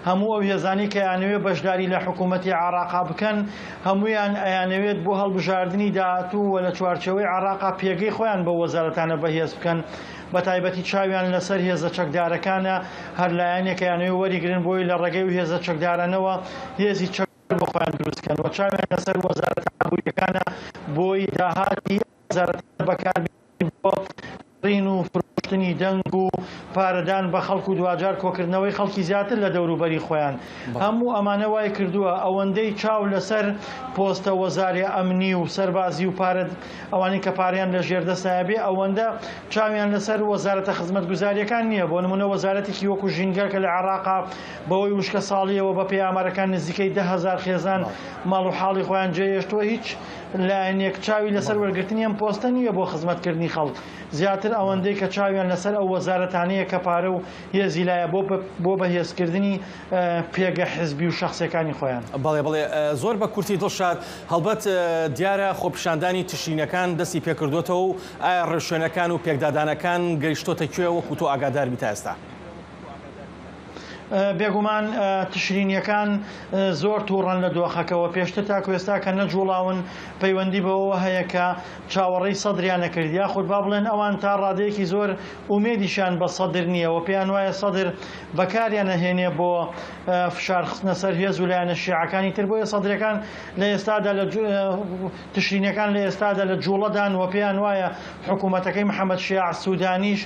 هەموو ئەو هێزانەی کە ئەیانەوێت بەشداری لە حکوومەتی عێراقا بکەن هەموویان ئەیانەوێت بۆ هەڵبژاردنی داهاتوو و لە چوارچێوەی عێراقا پێگەی خۆیان بەو وەزارەتانە بەهێز بکەن بەتایبەتی چاویان لەسەر هێزە چەکدارەکانە، هەر لایەنێک ئەیانەوێت وەریگرن بۆی لە ڕێگەی و هێزە چەکدارانەوە هێزی چەکدار بۆ خۆیان دروست کەن و چاویان لەسەر وەزارەتە ئابووریەکانە بۆی داهاتی ئەو وەزارەتانە بەکاربێنن بۆ کڕین و فرۆشتنی دەنگ و پارەدان بە خەڵک و دواجار کۆکردنەوەی خەڵکی زیاتر لە دەوروبەری خۆیان. هەموو ئەمانە وای کردووە ئەوەندەی چاو لەسەر پۆستە وەزاریە ئەمنی و سەربازی و پارە ئەوانەی کە پارەیان لە ژێر دەستایە بێ ئەوەندە چاویان لەسەر وەزارەتە خزمەتگوزاریەکان نییە بۆ نمونە وەزارەتێکی وەکو ژینگە کە لە عێراقا بەوەی وشکە ساڵیەوە بە پێی ئامارەکان نزیکەی 10,000 خێزان ماڵ و حاڵی خۆیان جێهێشتووە هیچ لایەنێک چاوی لەسەر وەرگرتنی ئەم پۆستە نییە بۆ خزمەتکردنی خەڵک زیاتر ئەوەندەی کە چاویان لەسەر ئەو وەزارەتانەیە کە پارە و هێزی لایە بۆ بۆ بەهێزکردنی پێگە حزبی و شەخسیەکانی خۆیان. بەڵێ بەڵێ زۆر بە کورتی دڵشاد، هەڵبەت دیارە خۆپیشاندانی تشرینەکان دەستی پێکردۆتەوە و ئایا ڕێوشوێنەکان و پێکدادانەکان گەیشتۆتە کوێ وەکو تۆ ئاگادار بی تا ئێستا؟ بێگومان تشرینیەکان زۆر توڕەن لە دۆخەکەوە پێشتر تاکو ئێستا کە نەجوڵاون پەیوەندی بەوەوە هەیە کە چاوەڕێی سەدریان نەکرد یاخود با بڵێن ئەوان تا ڕادەیەکی زۆر ئومێدیشیان بە سەدر نییە و پێیان وایە سەدر بەکاریان ئەهێنێ بۆ فشار خستنە سەر هێز و لایەنە شیعەکانی تر بۆیە سەدرەکان لە ئێستادا لە تشرینەکان لە ئێستادا لە جوڵەدان و پێیان وایە حکوومەتەکەی محەممەد شیاع سوودانیش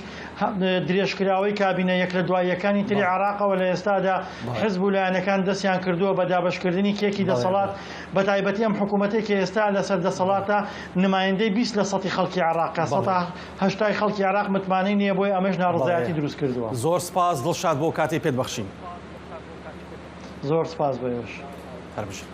درێژکراوەی کابینە یەک لە دواییەکانی تری عێراقەوە لە ئێستادا حزب و لایەنەکان دەستیان کردووە بە دابەشکردنی کێکی دەسەڵات بەتایبەتی ئەم حکوومەتەی کە ئێستا لەسەر دەسەڵاتە نمایندەی 20 لە سەتی خەڵکی عێراقە سەتا هەشتای خەڵکی عێراق متمانەی نییە بۆیە ئەمەش ناڕەزایەتی دروست کردووە. زۆر سپاس دڵشاد بۆ کاتەی پێت بەخشین. زۆر سپاس بۆ ئێوەش. هەر بژی.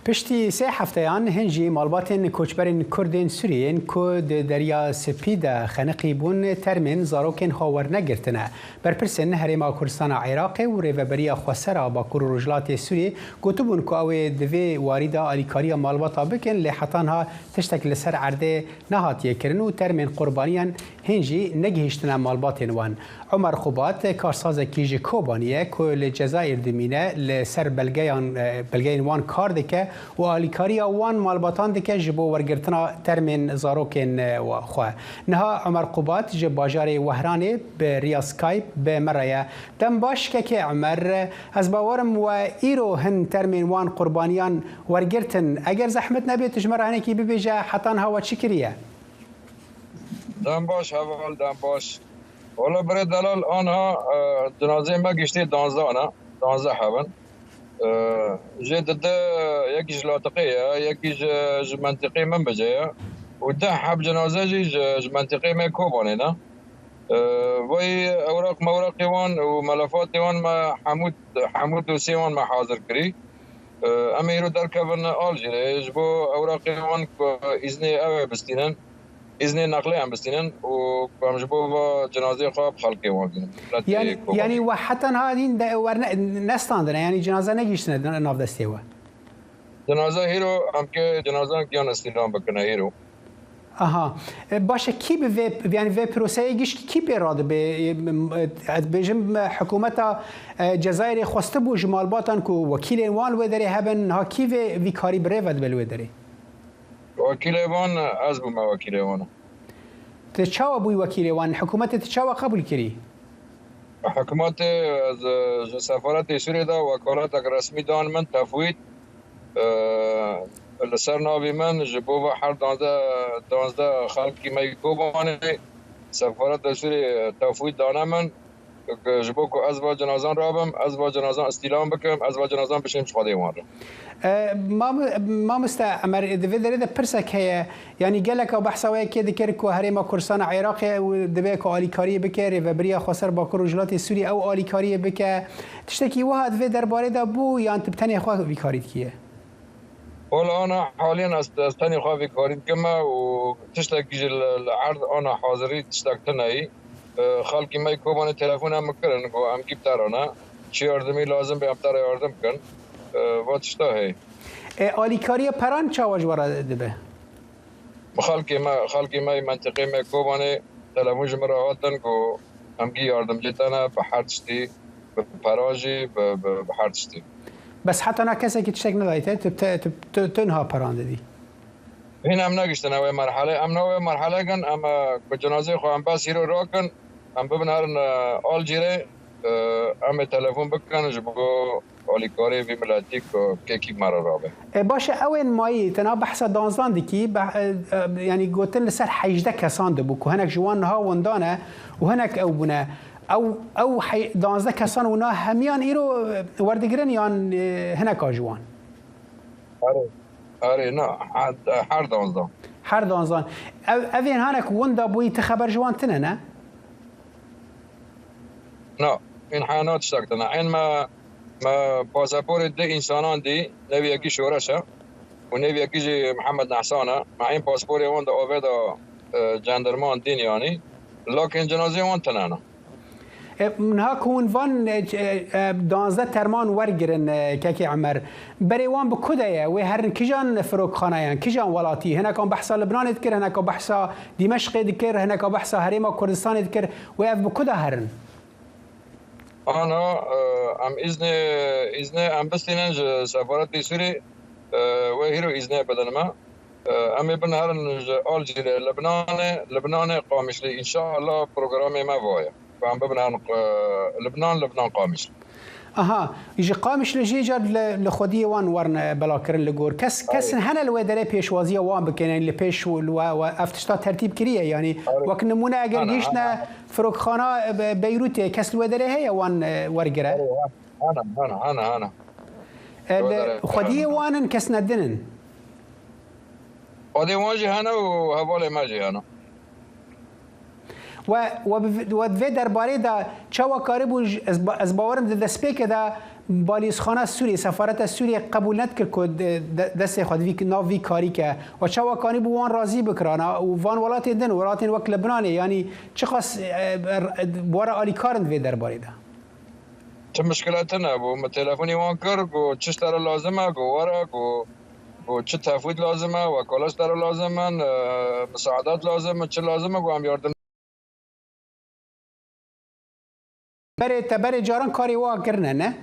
پشتی سێ هەفتەیان هێنجی ماڵباتێن کۆچبەرên Kurdên Sûriyeyên ku di Derya Spî de xeniqî bûn termên zarokên xwe wernegirtine. Berpirsên Herêma Kurdistana Iraqê û Rêveberiya Xweser a Bakur û Rojhilatê Sûriyê gotibûn ku ew ê di vê warî de alîkariya malbata bikin lê heta niha tiştek li ser erdê nehatiye kirin û termên qurbaniyan hîn jî negihîştine malbatên wan. Omer Xubat karsazekî ji Kobanî ye ku li Cezayir dimîne, li ser belgeyan belgeyên wan kar dike û alîkariya wan malbatan dike ji bo wergirtina termên zarokên xwe. Niha Omer Qubat ji bajarê Wehranê bi riya Skype bi me re ye. Dem baş kekê Omer, ez bawer im we îro hin termên wan qurbaniyan wergirtin. Eger zehmet nebe tu ji me re hinekî bibêje heta niha we çi kiriye? Dem baş heval dem baş. Wala birê delal anha cenazeyê me giştî danzdeh ne, danzdeh hebin. Jê dide yekî ji Latiqê ye, yekî ji ji mentiqê Minbicê ye û deh heb cenaze jî ji ji mentiqê me Kobanê ne. Vay ewraq mewraqê wan û melefatê wan me hemû hemû dosyeyê wan me hazir kirî. Em ê îro derkevin Aljîrê ji bo ewraqê wan ku îznê ew ê bistînin. ئیزنێ نەقلێ ئەم بستینن و ku em ji bo va cenazeyê xwe bi xelkê wan bînin. Yanî yanî we heta niha hîn nestandine yanî cenaze negihîştine nav destê we. Cenaze hîro em kê cenazan giyan îstîlam bikine hîro. Aha. Baş e kî bi vê yanî vê proseyê gişkî kî pê radibe? Ez dibêjim hikûmeta Cezayirê xwestibû ji malbatan ku wekîlên wan li wê derê hebin niha kî vê vî karî bi rê ve dibe li wê derê? Wekîlê wan ez bûme wekîlê wan. Tu çawa bûyî wekîlê wan? Hikûmetê tu çawa qebûl kirî? Hikûmetê ez ji sefaretê Sûriyê de wekaletek resmî dan min, tefwîd li ser navê min ji bo va her danzdeh xelkî me yê Kobanê sefareta Sûriyê tefwîd dane min. Ji bo ku ez va cenazan rabim, ez va cenazan îstîlam bikim, ez va cenazan bişînim ji xwedê wan re. Mamoste Emer, di vê derê de pirsek heye. Yanî geleka behsa wê yekê dikir ku Herêma Kurdistana Iraqê ew dibe ku alîkariyê bike, Rêveberiya Xweser Bakur Rojhilatê Sûriyê ew alîkariyê bike. Tiştekî wiha di vê derbarê de bû yan tu bi tenê xwe vî karî dikî? Wala ana haliyen ez tenê xwe vî karî dikim û tiştekî jî li erd ana hazirî tiştek tune yî. Xelkê me yê Kobanê telefona min kirin ku em kî bi te re ne, çi yardimî lazim bê em bi te re yardim bikin. Va tişta heye. Ê alîkariya peran çawa ji we re dibe? Xelkê me, xelkê me yê mentiqê me yê Kobanê telefon ji min re hatin ku em kî yardimcê te ne bi her tiştî, bi peran jî, bi her tiştî. Bes heta na kesekî tiştek nedayê te, tu tu niha peran didî. Hîn em negihiştine wê merheleyê. Em niha wê merheleyê kin em ku cenazeyê xwe em bes îro rakin, em bibin herin Alcîrê, em ê telefon bikin ji bo alîkariyê vî miletî ku kê kî bi me re rabe. Ê baş e ewên mayî te niha behsa danzdan dikî, yanî gotin li ser 18 kesan dibû ku hinek ji wan niha winda ne û hinek ew bûne. Ew ew danzdeh kesan wina hemiyan îro werdigirin yan hineka ji wan? Erê. Erê na her danzdan. Her danzdan. Ev evên hanek winda bûyî ti xeber ji wan tine ne? Na, ên heya na tiştek tine. Ên me me pasaporê du însanan dî, nêvî yekî Şoreş e û nêvî yekî jî Mihemed Nehsan e. Me ên pasaporê wan di avê de cendirman dîn yanî. Lakên cenazeyê wan tine ne. Niha ku hûn van danzdeh terman wergirin Kekê Emer, berê wan bi ku de ye? Wê herin kijan firokxaneyan, kijan welatî? Hinekan behsa Libnanê dikir, hineka behsa Dîmeşqê dikir, hineka behsa Herêma Kurdistanê dikir. Wê ev bi ku de herin? Ana em îznê îznê em bistînin ji sefaretê Sûrî wê hîro îznê bidin me. Em ê bin herin ji Alcîrê Libnanê, Libnanê Qamişlî. Înşallah programê me va ye ku em bibin herin Libnan, Libnan Qamişlî. Aha, ji Qamişlî jî îcar li xwediyê wan werin belakirin li gor. Kes kes hene li wê derê pêşwaziya wan bikin yanî li pêş li we we ev tişta tertîb kiriye yanî wek nimûne eger gihîştine firokxana Beyrûtê kes li wê derê heye wan wergire? Hene, hene, hene, hene. Xwediyê wan in kes ne din in? Xwedê wan jî hene û hevalê me jî hene. We we we di vê derbarê de çawa karibû ez bawerim di destpêkê de Balîzxana Sûriyê, Sefareta Sûriyê qebûl nedikir ku destê xwe di vî nav vî karî ke. We çawa kanîbû wan razî bikirana û van welatên din, welatên wek Libnanê yanî çiqas bi we re alîkar in di vê derbarê de? Ti mişkile tune bû. Min telefonî wan kir ku çi ji te re lazim e, ku were, ku ku çi tefwîd lazim e, wekalet ji te re lazim in, misaedat lazim in, çi lazim e ku em yardim. Berê te berê caran karê wiha kirine ne?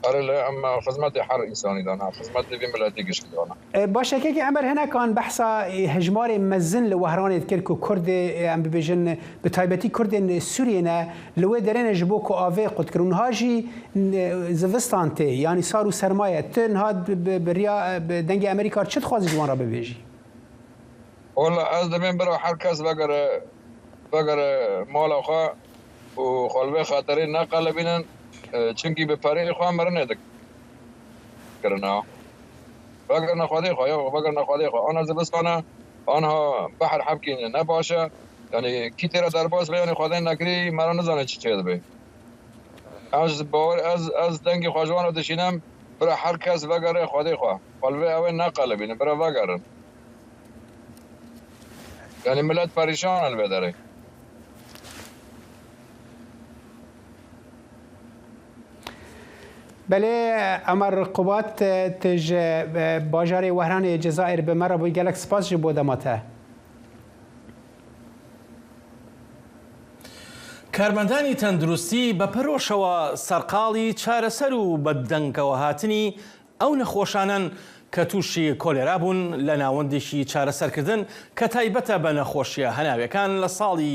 Erê lê em xizmetê her însanî de ne, xizmetê vî miletî gişkî de ne. Baş e kekê Emer hinekan behsa hejmarê mezin li Wehranê dikir ku Kurdê em bibêjin bi taybetî Kurdên Sûriyê ne li wê derê ne ji bo ku avê qut kirin û niha jî zivistan tê yanî sar û serma ye tu niha bi riya dengê Amerîka çi dixwazî ji wan re bibêjî? Walla ez dibêm bira her kes vegere vegere mala xwe û xwe li vê xeterê neqelibînin çimkî bi pereyê xwe mirinê dikirina. Vegerine xwedê xwe ya vegerine xwedê xwe. Ana zivistan e anha behr hebkî ne baş e. Yanî kî tê re derbas be yanî xwedê nekirî me re nizane çi çêdibe. Ez bawer ez ez dengê xwe ji wan re dişînim bira her kes vegere xwedê xwe. Xwe li vê ewê neqelibînin bira vegerin. Yanî milet perîşan e li vê derê. Belê Emer Qubat tu ji bajarê Wehranê Cezayir bi me re bûyî gelek spas ji bo dema te. کارمەندانی تەندروستی بە پەرۆشەوە سەرقاڵی چارەسەر و بە دەنگەوەهاتنی ئەو نەخۆشانەن کە تووشی کۆلێرا بوون لە ناوەندێکی چارەسەرکردن کە تایبەتە بە نەخۆشیە هەناویەکان لە ساڵی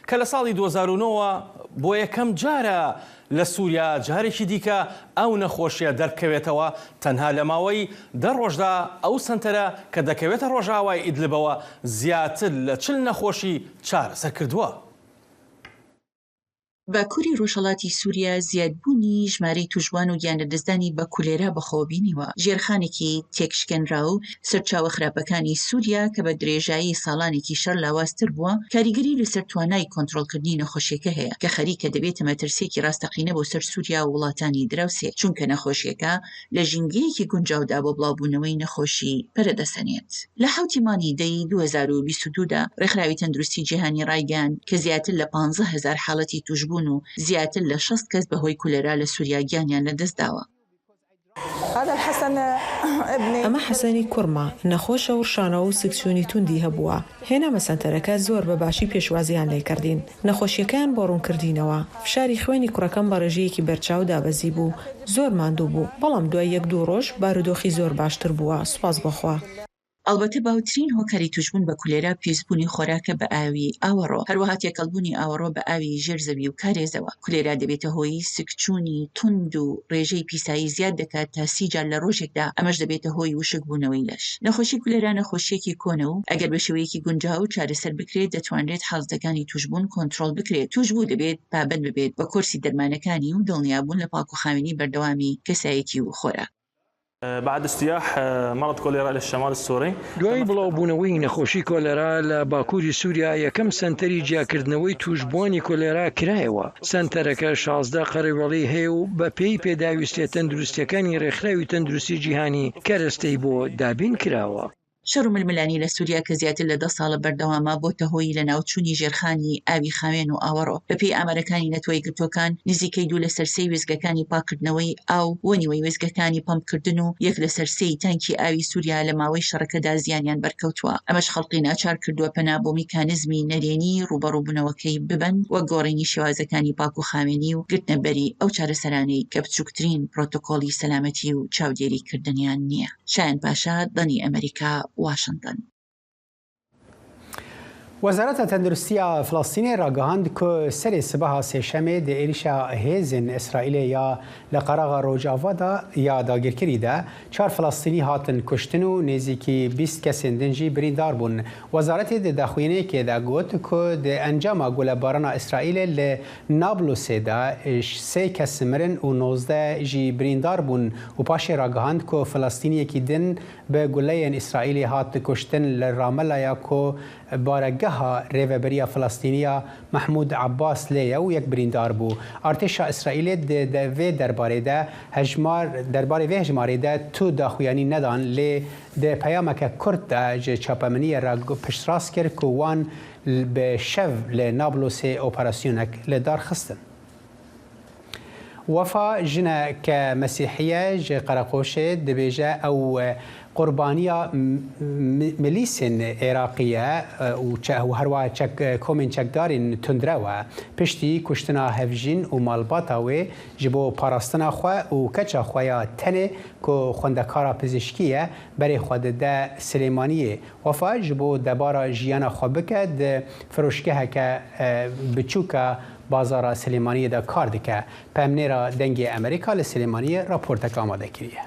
کە لە ساڵی 2009 وە بۆ یەکەم جارە لە سوریا جارێکی دیکە ئەو نەخۆشیە دەربکەوێتەوە تەنها لە ماوەی دە ڕۆژدا ئەو سەنتەرە کە دەکەوێتە ڕۆژئاوای ئیدلبەوە زیاتر لە 40 نەخۆشی چارەسەر کردووە. باکووری ڕۆژهەڵاتی سووریا زیادبوونی ژمارەی تووشبووان و گیانلەدەستدانی بە کولێرا بەخۆوە بینیوە. ژێرخانێکی تێکشکێنراو، سەرچاوە خراپەکانی سووریا کە بە درێژایی ساڵانێکی شەڕ لاوازتر بووە، کاریگەری لەسەر توانای کۆنترۆڵکردنی نەخۆشییەکە هەیە کە خەریکە دەبێتە مەترسییەکی ڕاستەقینە بۆ سەر سووریا و وڵاتانی دراوسێ، چونکە نەخۆشییەکە لە ژینگەیەکی گونجاودا بۆ بڵاوبوونەوەی نەخۆشی پەرەدەسەنێت. لە حەوتی مانگی دەی 2022 دا ڕێکخراوی تەندروستی جیهانی ڕایگەیاند کە زیاتر لە 15 هەزار حاڵەتی تووشبوون و زیاتر لە 60 کەس بەهۆی کولێرا لە سوریا گیانیان لەدەستداوە. ئەمە حەسەنی کوڕمە، نەخۆشە و ڕشانەوە و سکچوونی توندی هەبووە، هێنامە سەنتەرەکە زۆر بە باشی پێشوازییان لێکردین، نەخۆشییەکەیان بۆ ڕوونکردینەوە، فشاری خوێنی کوڕەکەم بە ڕێژەیەکی بەرچاو دابەزیبوو، زۆر ماندوو بوو، بەڵام دوای یەک دوو ڕۆژ بارودۆخی زۆر باشتر بووە، سوپاس بۆ خوا. ئەڵبەتە باوترین هۆکاری تووشبوون بە کولێرا پیسبوونی خۆراکە بە ئاوی ئاوەڕۆ، هەروەها تێکەڵبوونی ئاوەڕۆ بە ئاوی ژێر زەوی و کارێزەوە. کولێرا دەبێتە هۆی سکچوونی توند و ڕێژەی پیسایی زیاد دەکات تا سی جار لە ڕۆژێکدا، ئەمەش دەبێتە هۆی وشکبوونەوەی لەش. نەخۆشی کولێرا نەخۆشییەکی کۆنە و ئەگەر بە شێوەیەکی گونجاو چارەسەر بکرێت دەتوانرێت حاڵەتەکانی تووشبوون کۆنترۆڵ بکرێت. تووشبوو دەبێت پابەند ببێت بە کۆرسی دەرمانەکانی و دڵنیابوون لە پاکوخاوێنی بەردەوامی کەسایەتی و خۆراک. بعد اجتياح مرض كوليرا الى الشمال السوري. دوای بڵاوبوونەوەی نەخۆشی کۆلێرا لە باکووری سووریا، یەکەم سەنتەری جیاکردنەوەی تووشبووانی کۆلێرا کرایەوە. سەنتەرەکە 16 قەرەوێڵەی هەیە و بەپێی پێداویستییە تەندروستییەکانی رێکخراوی تەندروستی جیهانی کەرەستەی بۆ دابین کراوە. شەڕ و ململانی لە سوریا کە زیاتر لە دە ساڵە بەردەوامە، بۆتە هۆی لەناوچوونی ژێرخانی ئاوی خاوێن و ئاوەڕۆ. بەپێی ئامارەکانی نەتەوە یەکگرتووەکان، نزیکەی دوو لەسەر سێی وێستگەکانی پاککردنەوەی ئاو و نیوەی وێستگەکانی پەمپکردن و یەک لەسەر سێی تانکی ئاوی سوریا لە ماوەی شەڕەکەدا زیانیان بەرکەوتووە. ئەمەش خەڵکی ناچار کردووە پەنا بۆ میکانزمی نەرێنی ڕووبەڕووبوونەوەکەی ببەن، وەک گۆڕینی شێوازەکانی پاک و خاوێنی و گرتنەبەری ئەو چارەسەرانەی کە بچووکترین پرۆتۆکۆڵی سەلامەتی و چاودێریکردنیان نییە. شایان پاشا، دەنگی ئەمەریکا، واشنتن. Wezareta Tenduristiya Filistînê ragihand ku serê sibeha Sêşemê di êrîşa hêzên Îsraîlê ya li Qeraxa Rojava de ya dagirkirî de çar Filistînî hatin kuştin û nêzîkî 20 kesên din jî birîndar bûn. Wezaretê di daxuyaniyekê de got ku di encama gulebarana Îsraîlê li Nablusê de sê kes mirin û 19 jî birîndar bûn û paşê ragihand ku Filistîniyekî din bi guleyên Îsraîlê hat kuştin li Ramelaya ku baregeha Rêveberiya Filistîniya Mehmûd Abbas lê ye û yek birîndar bû. Artêşa Îsraîlê di vê derbarê de hejmar derbarê vê hejmarê de tu daxuyanî nedan lê di peyameke kurt de ji çapemeniyê re piştrast kir ku wan bi şev li Nablusê operasyonek li dar xistin. Wefa jineke Mesîhiye ji Qereqoşê dibêje ew qurbaniya milîsên Êraqî ye û herwiha çek komên çekdarên tundrew e. Piştî kuştina hevjîn û malbata wê ji bo parastina xwe û keça xwe ya tenê ku xwendekara pizîşkî ye berê xwe dide Silêmaniyê. Wefa ji bo debara jiyana xwe bike di firoşgeheke biçûka bazara Silêmaniyê de kar dike. Peyamnêra Dengê Amerîka li Silêmaniyê raportek amade kiriye.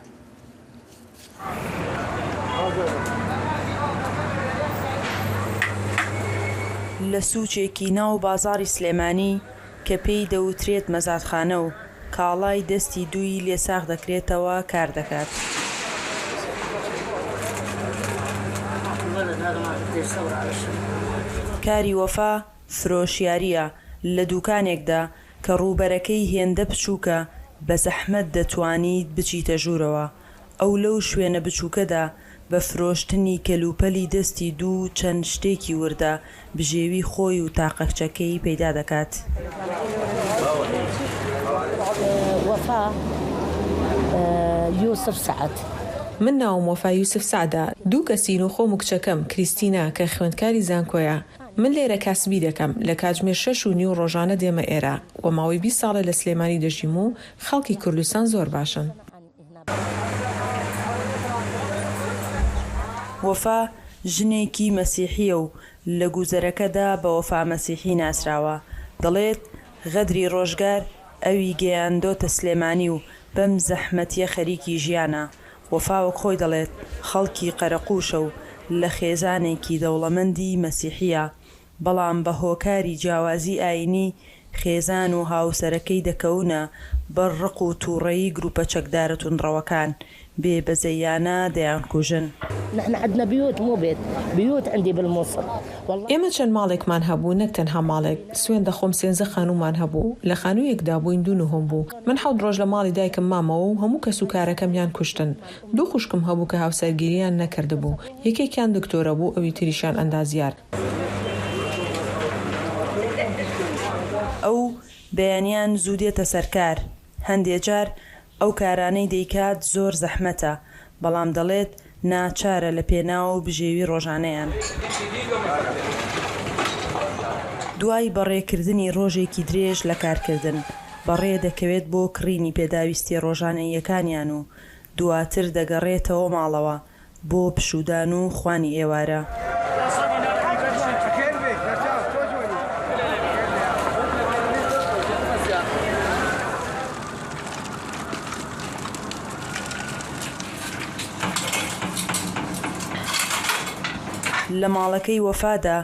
لە سوچێکی ناو بازاڕی سلێمانی کە پێی دەوترێت مەزادخانە و کاڵای دەستی دووی لێ ساغ دەکرێتەوە کار دەکات. کاری وەفا فرۆشیارییە لە دوکانێکدا کە ڕووبەرەکەی هێندە بچووکە بە زەحمەت دەتوانیت بچیتە ژوورەوە، ئەو لەو شوێنە بچووکەدا بە فرۆشتنی کەلوپەلی دەستی دوو و چەند شتێکی وردە، بژێوی خۆی و تاقە کچەکەی پەیدا دەکات. وەفا یوسف سەعد. من ناوم وەفا یوسف سەعدە، دوو کەسین و خۆم و کچەکەم، کریستینا، کە خوێندکاری زانکۆیە. من لێرە کاسبی دەکەم، لە کاتژمێر شەش و نیو ڕۆژانە دێمە ئێرە و ماوەی 20 ساڵە لە سلێمانی دەژیم و خەڵکی کوردستان زۆر باشن. وەفا ژنێکی مەسیحییە و لە گوزەرەکەدا بە وەفا مەسیحی ناسراوە، دەڵێت، غەدری ڕۆژگار ئەوی گەیاندۆتە سلێمانی و بەم زەحمەتییە خەریکی ژیانە. وەفا وەک خۆی دەڵێت، خەڵکی قەرەقوشە و لە خێزانێکی دەوڵەمەندی مەسیحییە، بەڵام بە هۆکاری جیاوازی ئایینی، خێزان و هاوسەرەکەی دەکەونە بەر ڕق و تووڕەیی گروپە چەکدارە توندڕەوەکان، بێ بەزەییانە دەیانکوژن. نحن عندنا بيوت مو بيت بيوت عندي بالموصل والله. ئێمە چەند ماڵێکمان هەبوو نەک تەنها ماڵێک، سوێند دەخۆم سێنزە خانوومان هەبوو، لە خانوویەکدا بووین دوو نهۆم بوو، من حەوت ڕۆژ لە ماڵی دایکم مامەوە و هەموو کەسوکارەکەمیان کوشتن، دوو خوشکم هەبوو کە هاوسەرگیریان نەکردبوو، یەکێکیان دکتۆرە بوو ئەوی تریشیان ئەندازیار. ئەو بەیانیان زوو دێتە سەر کار، هەندێ جار ئەو کارانەی دەیکات زۆر زەحمەتە، بەڵام دەڵێت ناچارە لە پێناو بژێوی ڕۆژانەیان. دوای بەڕێکردنی ڕۆژێکی درێژ لە کارکردن، بەڕێ دەکەوێت بۆ کڕینی پێداویستییە ڕۆژانەییەکانیان و دواتر دەگەڕێتەوە ماڵەوە بۆ پشوودان و خوانی ئێوارە. لە ماڵەکەی وەفادا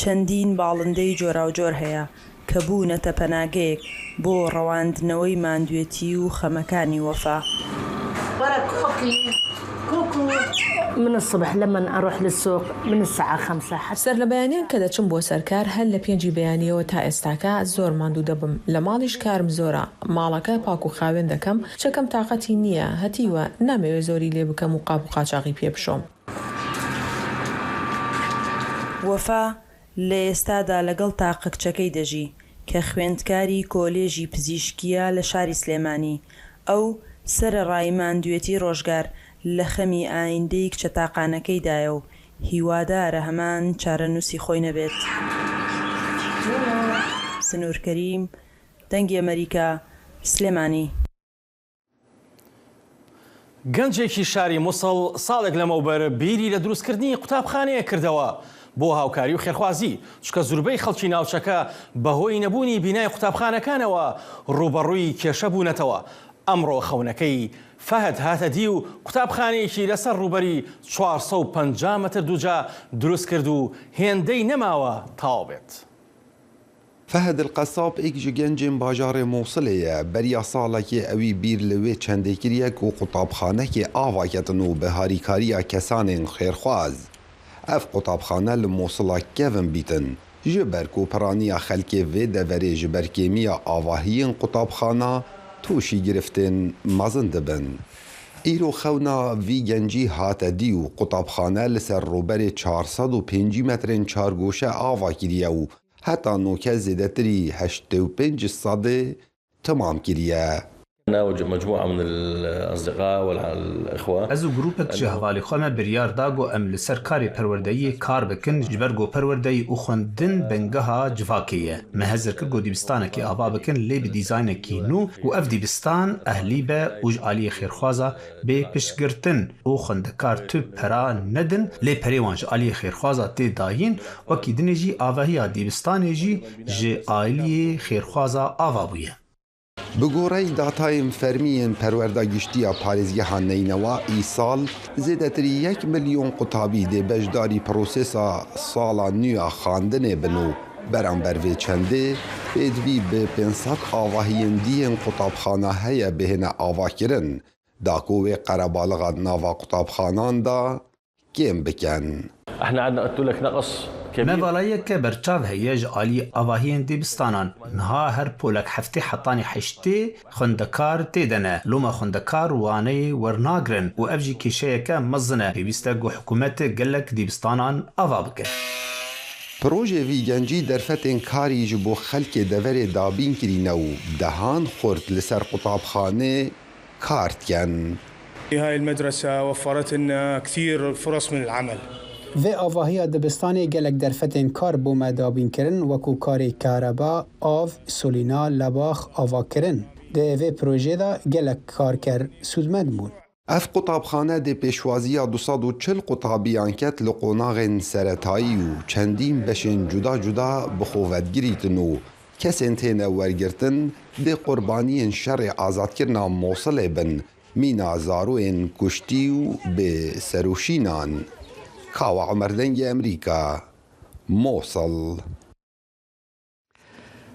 چەندین باڵندەی جۆراوجۆر هەیە کە بوونەتە پەناگەیەک بۆ ڕەواندنەوەی ماندوێتی و خەمەکانی وەفا. سەرلەبەیانیان کە دەچم بۆ سەر کار هەر لە پێنجی بەیانیەوە تا ئێستاکە زۆر ماندوو دەبم، لە ماڵیش کارم زۆرە، ماڵەکە پاک و خاوێن دەکەم، کچەکەم تاقەتی نییە، هەتیوە، نامەوێ زۆری لێ بکەم و قاپ و قاچاغی پێ بشۆم. وەفا لە ئێستادا لەگەڵ تاقە کچەکەی دەژی، کە خوێندکاری کۆلێژی پزیشکییە لە شاری سلێمانی. ئەو، سەرەڕای ماندوێتی ڕۆژگار، لە خەمی ئایندەی کچە تاقانەکەیدایە و هیوادارە هەمان چارەنووسی خۆی نەبێت. سنوور کەریم، دەنگی ئەمەریکا، سلێمانی. گەنجێکی شاری موسڵ ساڵێک لەمەوبەر بیری لە دروستکردنی قوتابخانەیەک کردەوە بۆ هاوکاری و خێرخوازی، چونکە زوربەی خەڵکی ناوچەکە بەهۆی نەبوونی بینای قوتابخانەکانەوە ڕووبەڕووی کێشە بوونەتەوە، ئەمڕۆ خەونەکەی فەهد هاتە دی و قوتابخانەیەکی لەسەر ڕووبەری 450 مەتر دووجا دروستکرد و هێندەی نەماوە تەواو بێت. فەهد القەساب ێک ji gencên bajarê Mûsilê ye. Beriya salekê ewî bîr li wê çendê kiriye ku qutabxanekê ava ketin û bi harîkariya kesanên xêrxwaz ev qutabxane li Mûsila kevn bîtin. Ji ber ku piraniya xelkê vê deverê ji ber kêmiya avahiyên qutabxana tûşî giriftên mezin dibin. Îro xewna vî gencî hate dî û qutabxane li ser rûberê 450 metrên çargoşe ava kiriye û هەتا نۆکە زێدەتری 85 سەدێ تمام کریە. Ez û grûpek ji hevalê xwe me biryar da ku em li ser karê perwerdeyiyê kar bikin ji ber ku perwerdeyî û xwendin bingeha civakê ye. Me hezir kir ku dîbistanekê ava bikin lê bi dîzaynekî nû û ev dîbistan ehlî be û ji aliyê xêrxwaza bê piştgirtin û xwendekar tu pera nedin lê perê wan ji aliyê xêrxwaza tê dayîn wekî dinê jî avahiya dîbistanê jî ji aliyê xêrxwaza ava bûye. Bi gorey datayên fermî yên Perwerda Giştî ya Parêzgeha Neynewa îsal zêdetirî yek milyon qutabî dê beşdarî prosesa sala nû ya xwendinê bin û beramber vê çendê pêdivî bi 500 avahiyên dî yên qutabxana heye bihêne avakirin da ku wê qerebalixa di nava qutabxanan de kêm bikin. Me valayeke berçav heye ji aliyê avahiyên dibistanan. Niha her polek 70 hetanî 80 xwendekar tê de ne. Loma xwendekar waneyê wernagirin û ev jî kêşeyeke mezin e. Pêwîst e ku hikûmet gelek dibistanan ava bike. Projê vî gencî derfetên karî ji bo xelkê deverê dabîn kirîne û dehan xort li ser qutabxanê kar dikin. Vê avahiya dibistanê gelek derfetên kar bo me dabîn kirin wekû karê kareba, av, solîna, lebax, avakirin. Di vê projeyê de gelek karker sûdmend bûn. Ev qutabxane dê pêşwaziya 240 qutabiyan ket li qonaxên seretayî û çendîn beşên cuda cuda bi xwe vedgirîtin û kesên têne wergirtin dê qurbaniyên şerê azadkirina Mosilê bin mîna zaroyên kuştî û bê serûşînan. Kawa Omer Dengê Amerîka, Mosil.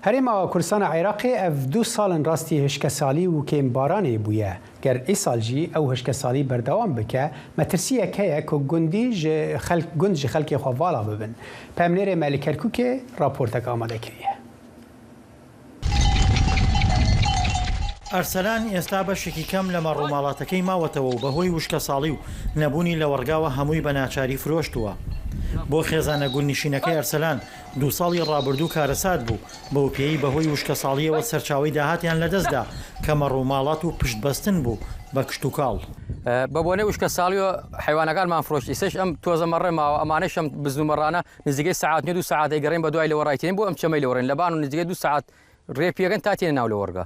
Herêma Kurdistana Iraqê ev du sal in rastî hişkesalî û kêmbaranê bûye. Ger îsal jî ew hişkesalî berdewam bike, metirsiyek heye ku gundî ji xelk gund ji xelkê xwe vala bibin. Pemnêrê me li Kerkûkê raportek amade kiriye. ئەرسەلان ئێستا بەشێکی کەم لە مەڕوماڵاتەکەی ماوەتەوە و بەهۆی وشکەساڵی و نەبوونی لەوەڕگاوە هەمووی بە ناچاری فرۆشتووە. بۆ خێزانە گوندنشینەکەی ئەرسەلان دوو ساڵی ڕابردوو کارەسات بوو، بەوپێیەی بەهۆی وشکەساڵییەوە سەرچاوەی داهاتیان لەدەستدا کە مەڕوماڵات و پشتبەستن بوو بە کشتوکاڵ. بە بۆنەی وشکەساڵییەوە حەیوانەکانمان فرۆشت، ئیستەش ئەم تۆزە مەڕە ماوە، ئەمانەش ئەم بزن و مەڕانە نزیکەی سەعات نیو دوو سەعات ئەیگەڕێین بەدوای لەوەڕای تێین بۆ ئەم چەمەی لەوەڕێن لەبان و نزیکەی دوو سەعات ڕێ پێکەن تا تێنە ناو لەوەڕگا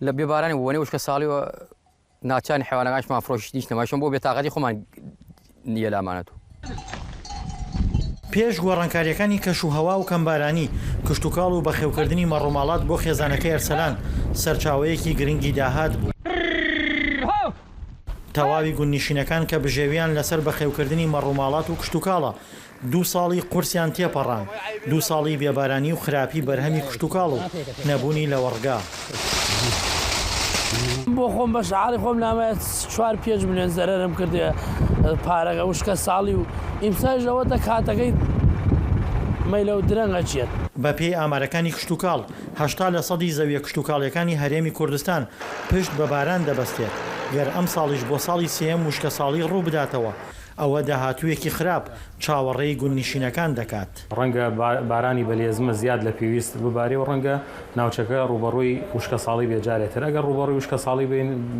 لە بێبارانی بۆنەی وشکەساڵییەوە ناچارین حەیوانەکانیشمان فرۆشت هیچ نەمایشم بۆ بێتاقەتی خۆمان نییە لامانەت و. پێش گۆڕانکارییەکانی کەشوهەوا و کەمبارانی، کشتوکاڵ و بەخێوکردنی مەڕوماڵات بۆ خێزانەکەی ئەرسەلان سەرچاوەیەکی گرنگی داهات بوو. تەواوی گوندنشینەکان کە بژێوییان لەسەر بەخێوکردنی مەڕوماڵات و کشتوکاڵە، دوو ساڵی قورسیان تێپەڕاند، دوو ساڵی بێبارانی و خراپی بەرهەمی کشتوکاڵ و نەبوونی لەوەڕگا. بۆ خۆم بە شەعاڵی خۆم نامەوێت چوار پێنج ملیۆن زەرەرم کردێ پارەکە وشکە ساڵی و ئیمسالیش ئەوەتە کاتەکەی مەیلە و درەنگ ئەچێت. بەپێی ئامارەکانی کشتوکاڵ، 80 لە سەدی زەویە کشتوکاڵیەکانی هەرێمی کوردستان پشت بە باران دەبەستێت، گەر ئەمساڵیش بۆ ساڵی سێیەم وشکەساڵی ڕووبداتەوە، ئەوە داهاتوویەکی خراپ چاوەڕێی گوندنشینەکان دەکات. ڕەنگە بارانی بەلێزمە زیاد لە پێویست ببارێ و ڕەنگە ناوچەکە ڕووبەڕووی وشکەساڵی بێت جارێ تر. ئەگەر ڕووبەڕووی وشکەساڵی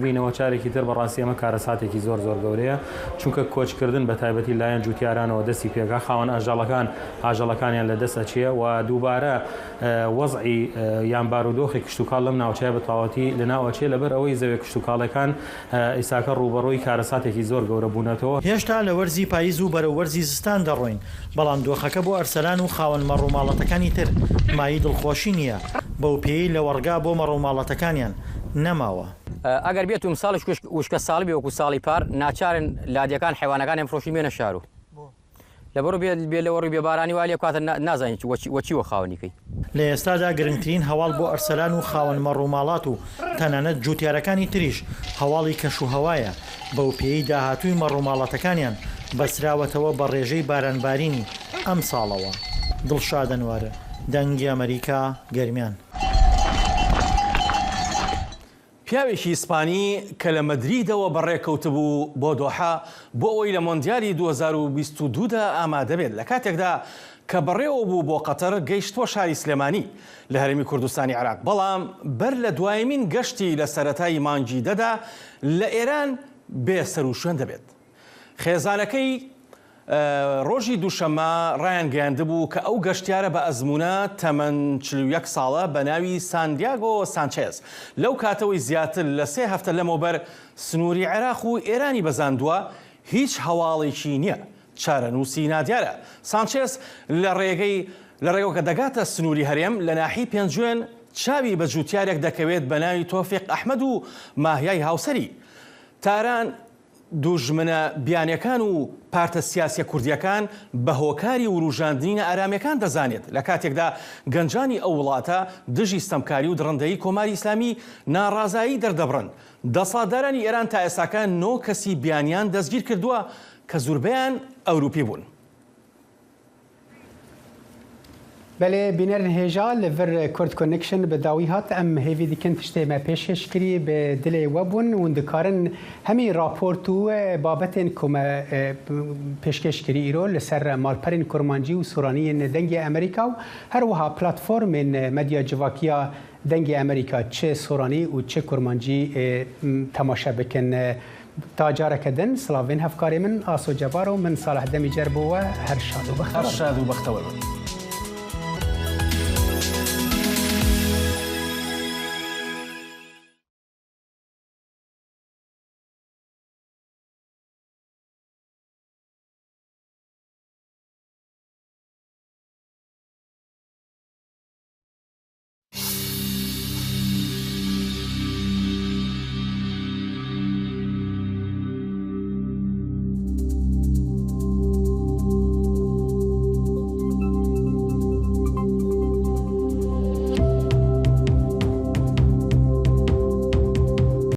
بینەوە چارێکی تر بەڕاستی ئەمە کارەساتێکی زۆر زۆر گەورەیە، چونکە کۆچکردن بە تایبەتی لایەن جووتیارانەوە دەستی پێکا، خاوەن ئاژەڵەکان ئاژەڵەکانیان لە دەست ئەچێ و دووبارە وەزعی یان بارودۆخی کشتوکاڵ لەم ناوچەیە بە تەواوەتی لەناو ئەچێ لەبەر ئەوەی زەویە کشتوکاڵیەکان ئیساکە ڕووبەڕووی کارەساتێکی زۆر گەورە بوونەتەوە. هێشتا لە وەرزی پاییز و بەرەو وەرزی زستان دەڕۆین، بەڵام دۆخەکە بۆ ئەرسەلان و خاوەن مەڕوماڵەتەکانی تر مایەی دڵخۆشی نییە، بەوپێیەی لەوەڕگا بۆ مەڕوماڵەتەکانیان نەماوە. ئەگەر بێت و ئمساڵیش وشکە ساڵی بێ وەکو ساڵی پار، ناچارن لادێکان حەیوانەکانیان بفرۆشن بێنە شار و لەبەر بێ لەوەڕی بێ بارانی وا لێ بکاتە نازانین وە چی وە خاوەنی کەی. لە ئێستادا گرنگترین هەواڵ بۆ ئەرسەلان و خاوەن مەڕوماڵات و تەنانەت جوتیارەکانی تریش هەواڵی کەشوهەوایە، بەوپێیەی داهاتووی مەڕوماڵاتەکانیان بەستراوەتەوە بە ڕێژەی بارانبارینی ئەمساڵەوە. دڵشاد ئەنوەر، دەنگی ئەمەریکا، گەرمیان. پیاوێکی ئیسپانی کە لە مەدریدەوە بەڕێکەوتبوو بۆ دۆحە بۆ ئەوەی لە مۆندیالی 2022 دا ئامادەبێت لە کاتێکدا کە بەڕێوەبوو بۆ قەتەر گەیشتووە شاری سلێمانی لە هەرێمی کوردستانی عێراق بەڵام بەر لە دوایمین گەشتی لە سەرەتای مانگی دەدا لە ئێران بێ سەروشوێن دەبێت. خێزانەکەی ڕۆژی دووشەممە ڕایانگەیاندبوو کە ئەو گەشتیارە بە ئەزموونە تەمەن 41 ساڵە بە ناوی ساندیاگۆ سانچێز لەو کاتەوەی زیاتر لە سێ هەفتە لەمەوبەر سنووری عێراق و ئێرانی بەزاندووە هیچ هەواڵێکی نییە چارەنووسی نادیارە. سانچێز لە ڕێگەی لە ڕێگەوە کە دەگاتە سنووری هەرێم لە ناحیەی پێنجوێن چاوی بە جووتیارێک دەکەوێت بە ناوی تۆفیق ئەحمەد و ماهیای هاوسەری. تاران دوژمنە بیانیەکان و پارتە سیاسیە کوردیەکان بە هۆکاری وروژاندنی نائارامیەکان دەزانێت، لە کاتێکدا گەنجانی ئەو وڵاتە دژی ستەمکاری و دڕندەیی کۆماری ئیسلامی ناڕازایی دەردەبڕن. دەسڵاتدارانی ئێران تا ئێستاکە نۆ کەسی بیانیان دەستگیر کردووە کە زوربەیان ئەوروپی بوون. بەلێ بینەرن هێژا li vir Kurd Connection bi dawî hat. Em hêvî dikin tiştê me pêşkêş kirî bi dilê we bûn. Hûn dikarin hemî raport û babetên ku me pêşkêş kirî îro li ser malperên Kurmancî û Soraniyên Dengê Amerîka û her wiha platformên medya civakî ya Dengê Amerîka çi Soranî û çi Kurmancî temaşe bikin. Ta careke din silavên hevkarê min Aso Cebar û min Saleh Demîcer bo we her şad û bextewar bin. Her şad û bextewar bin.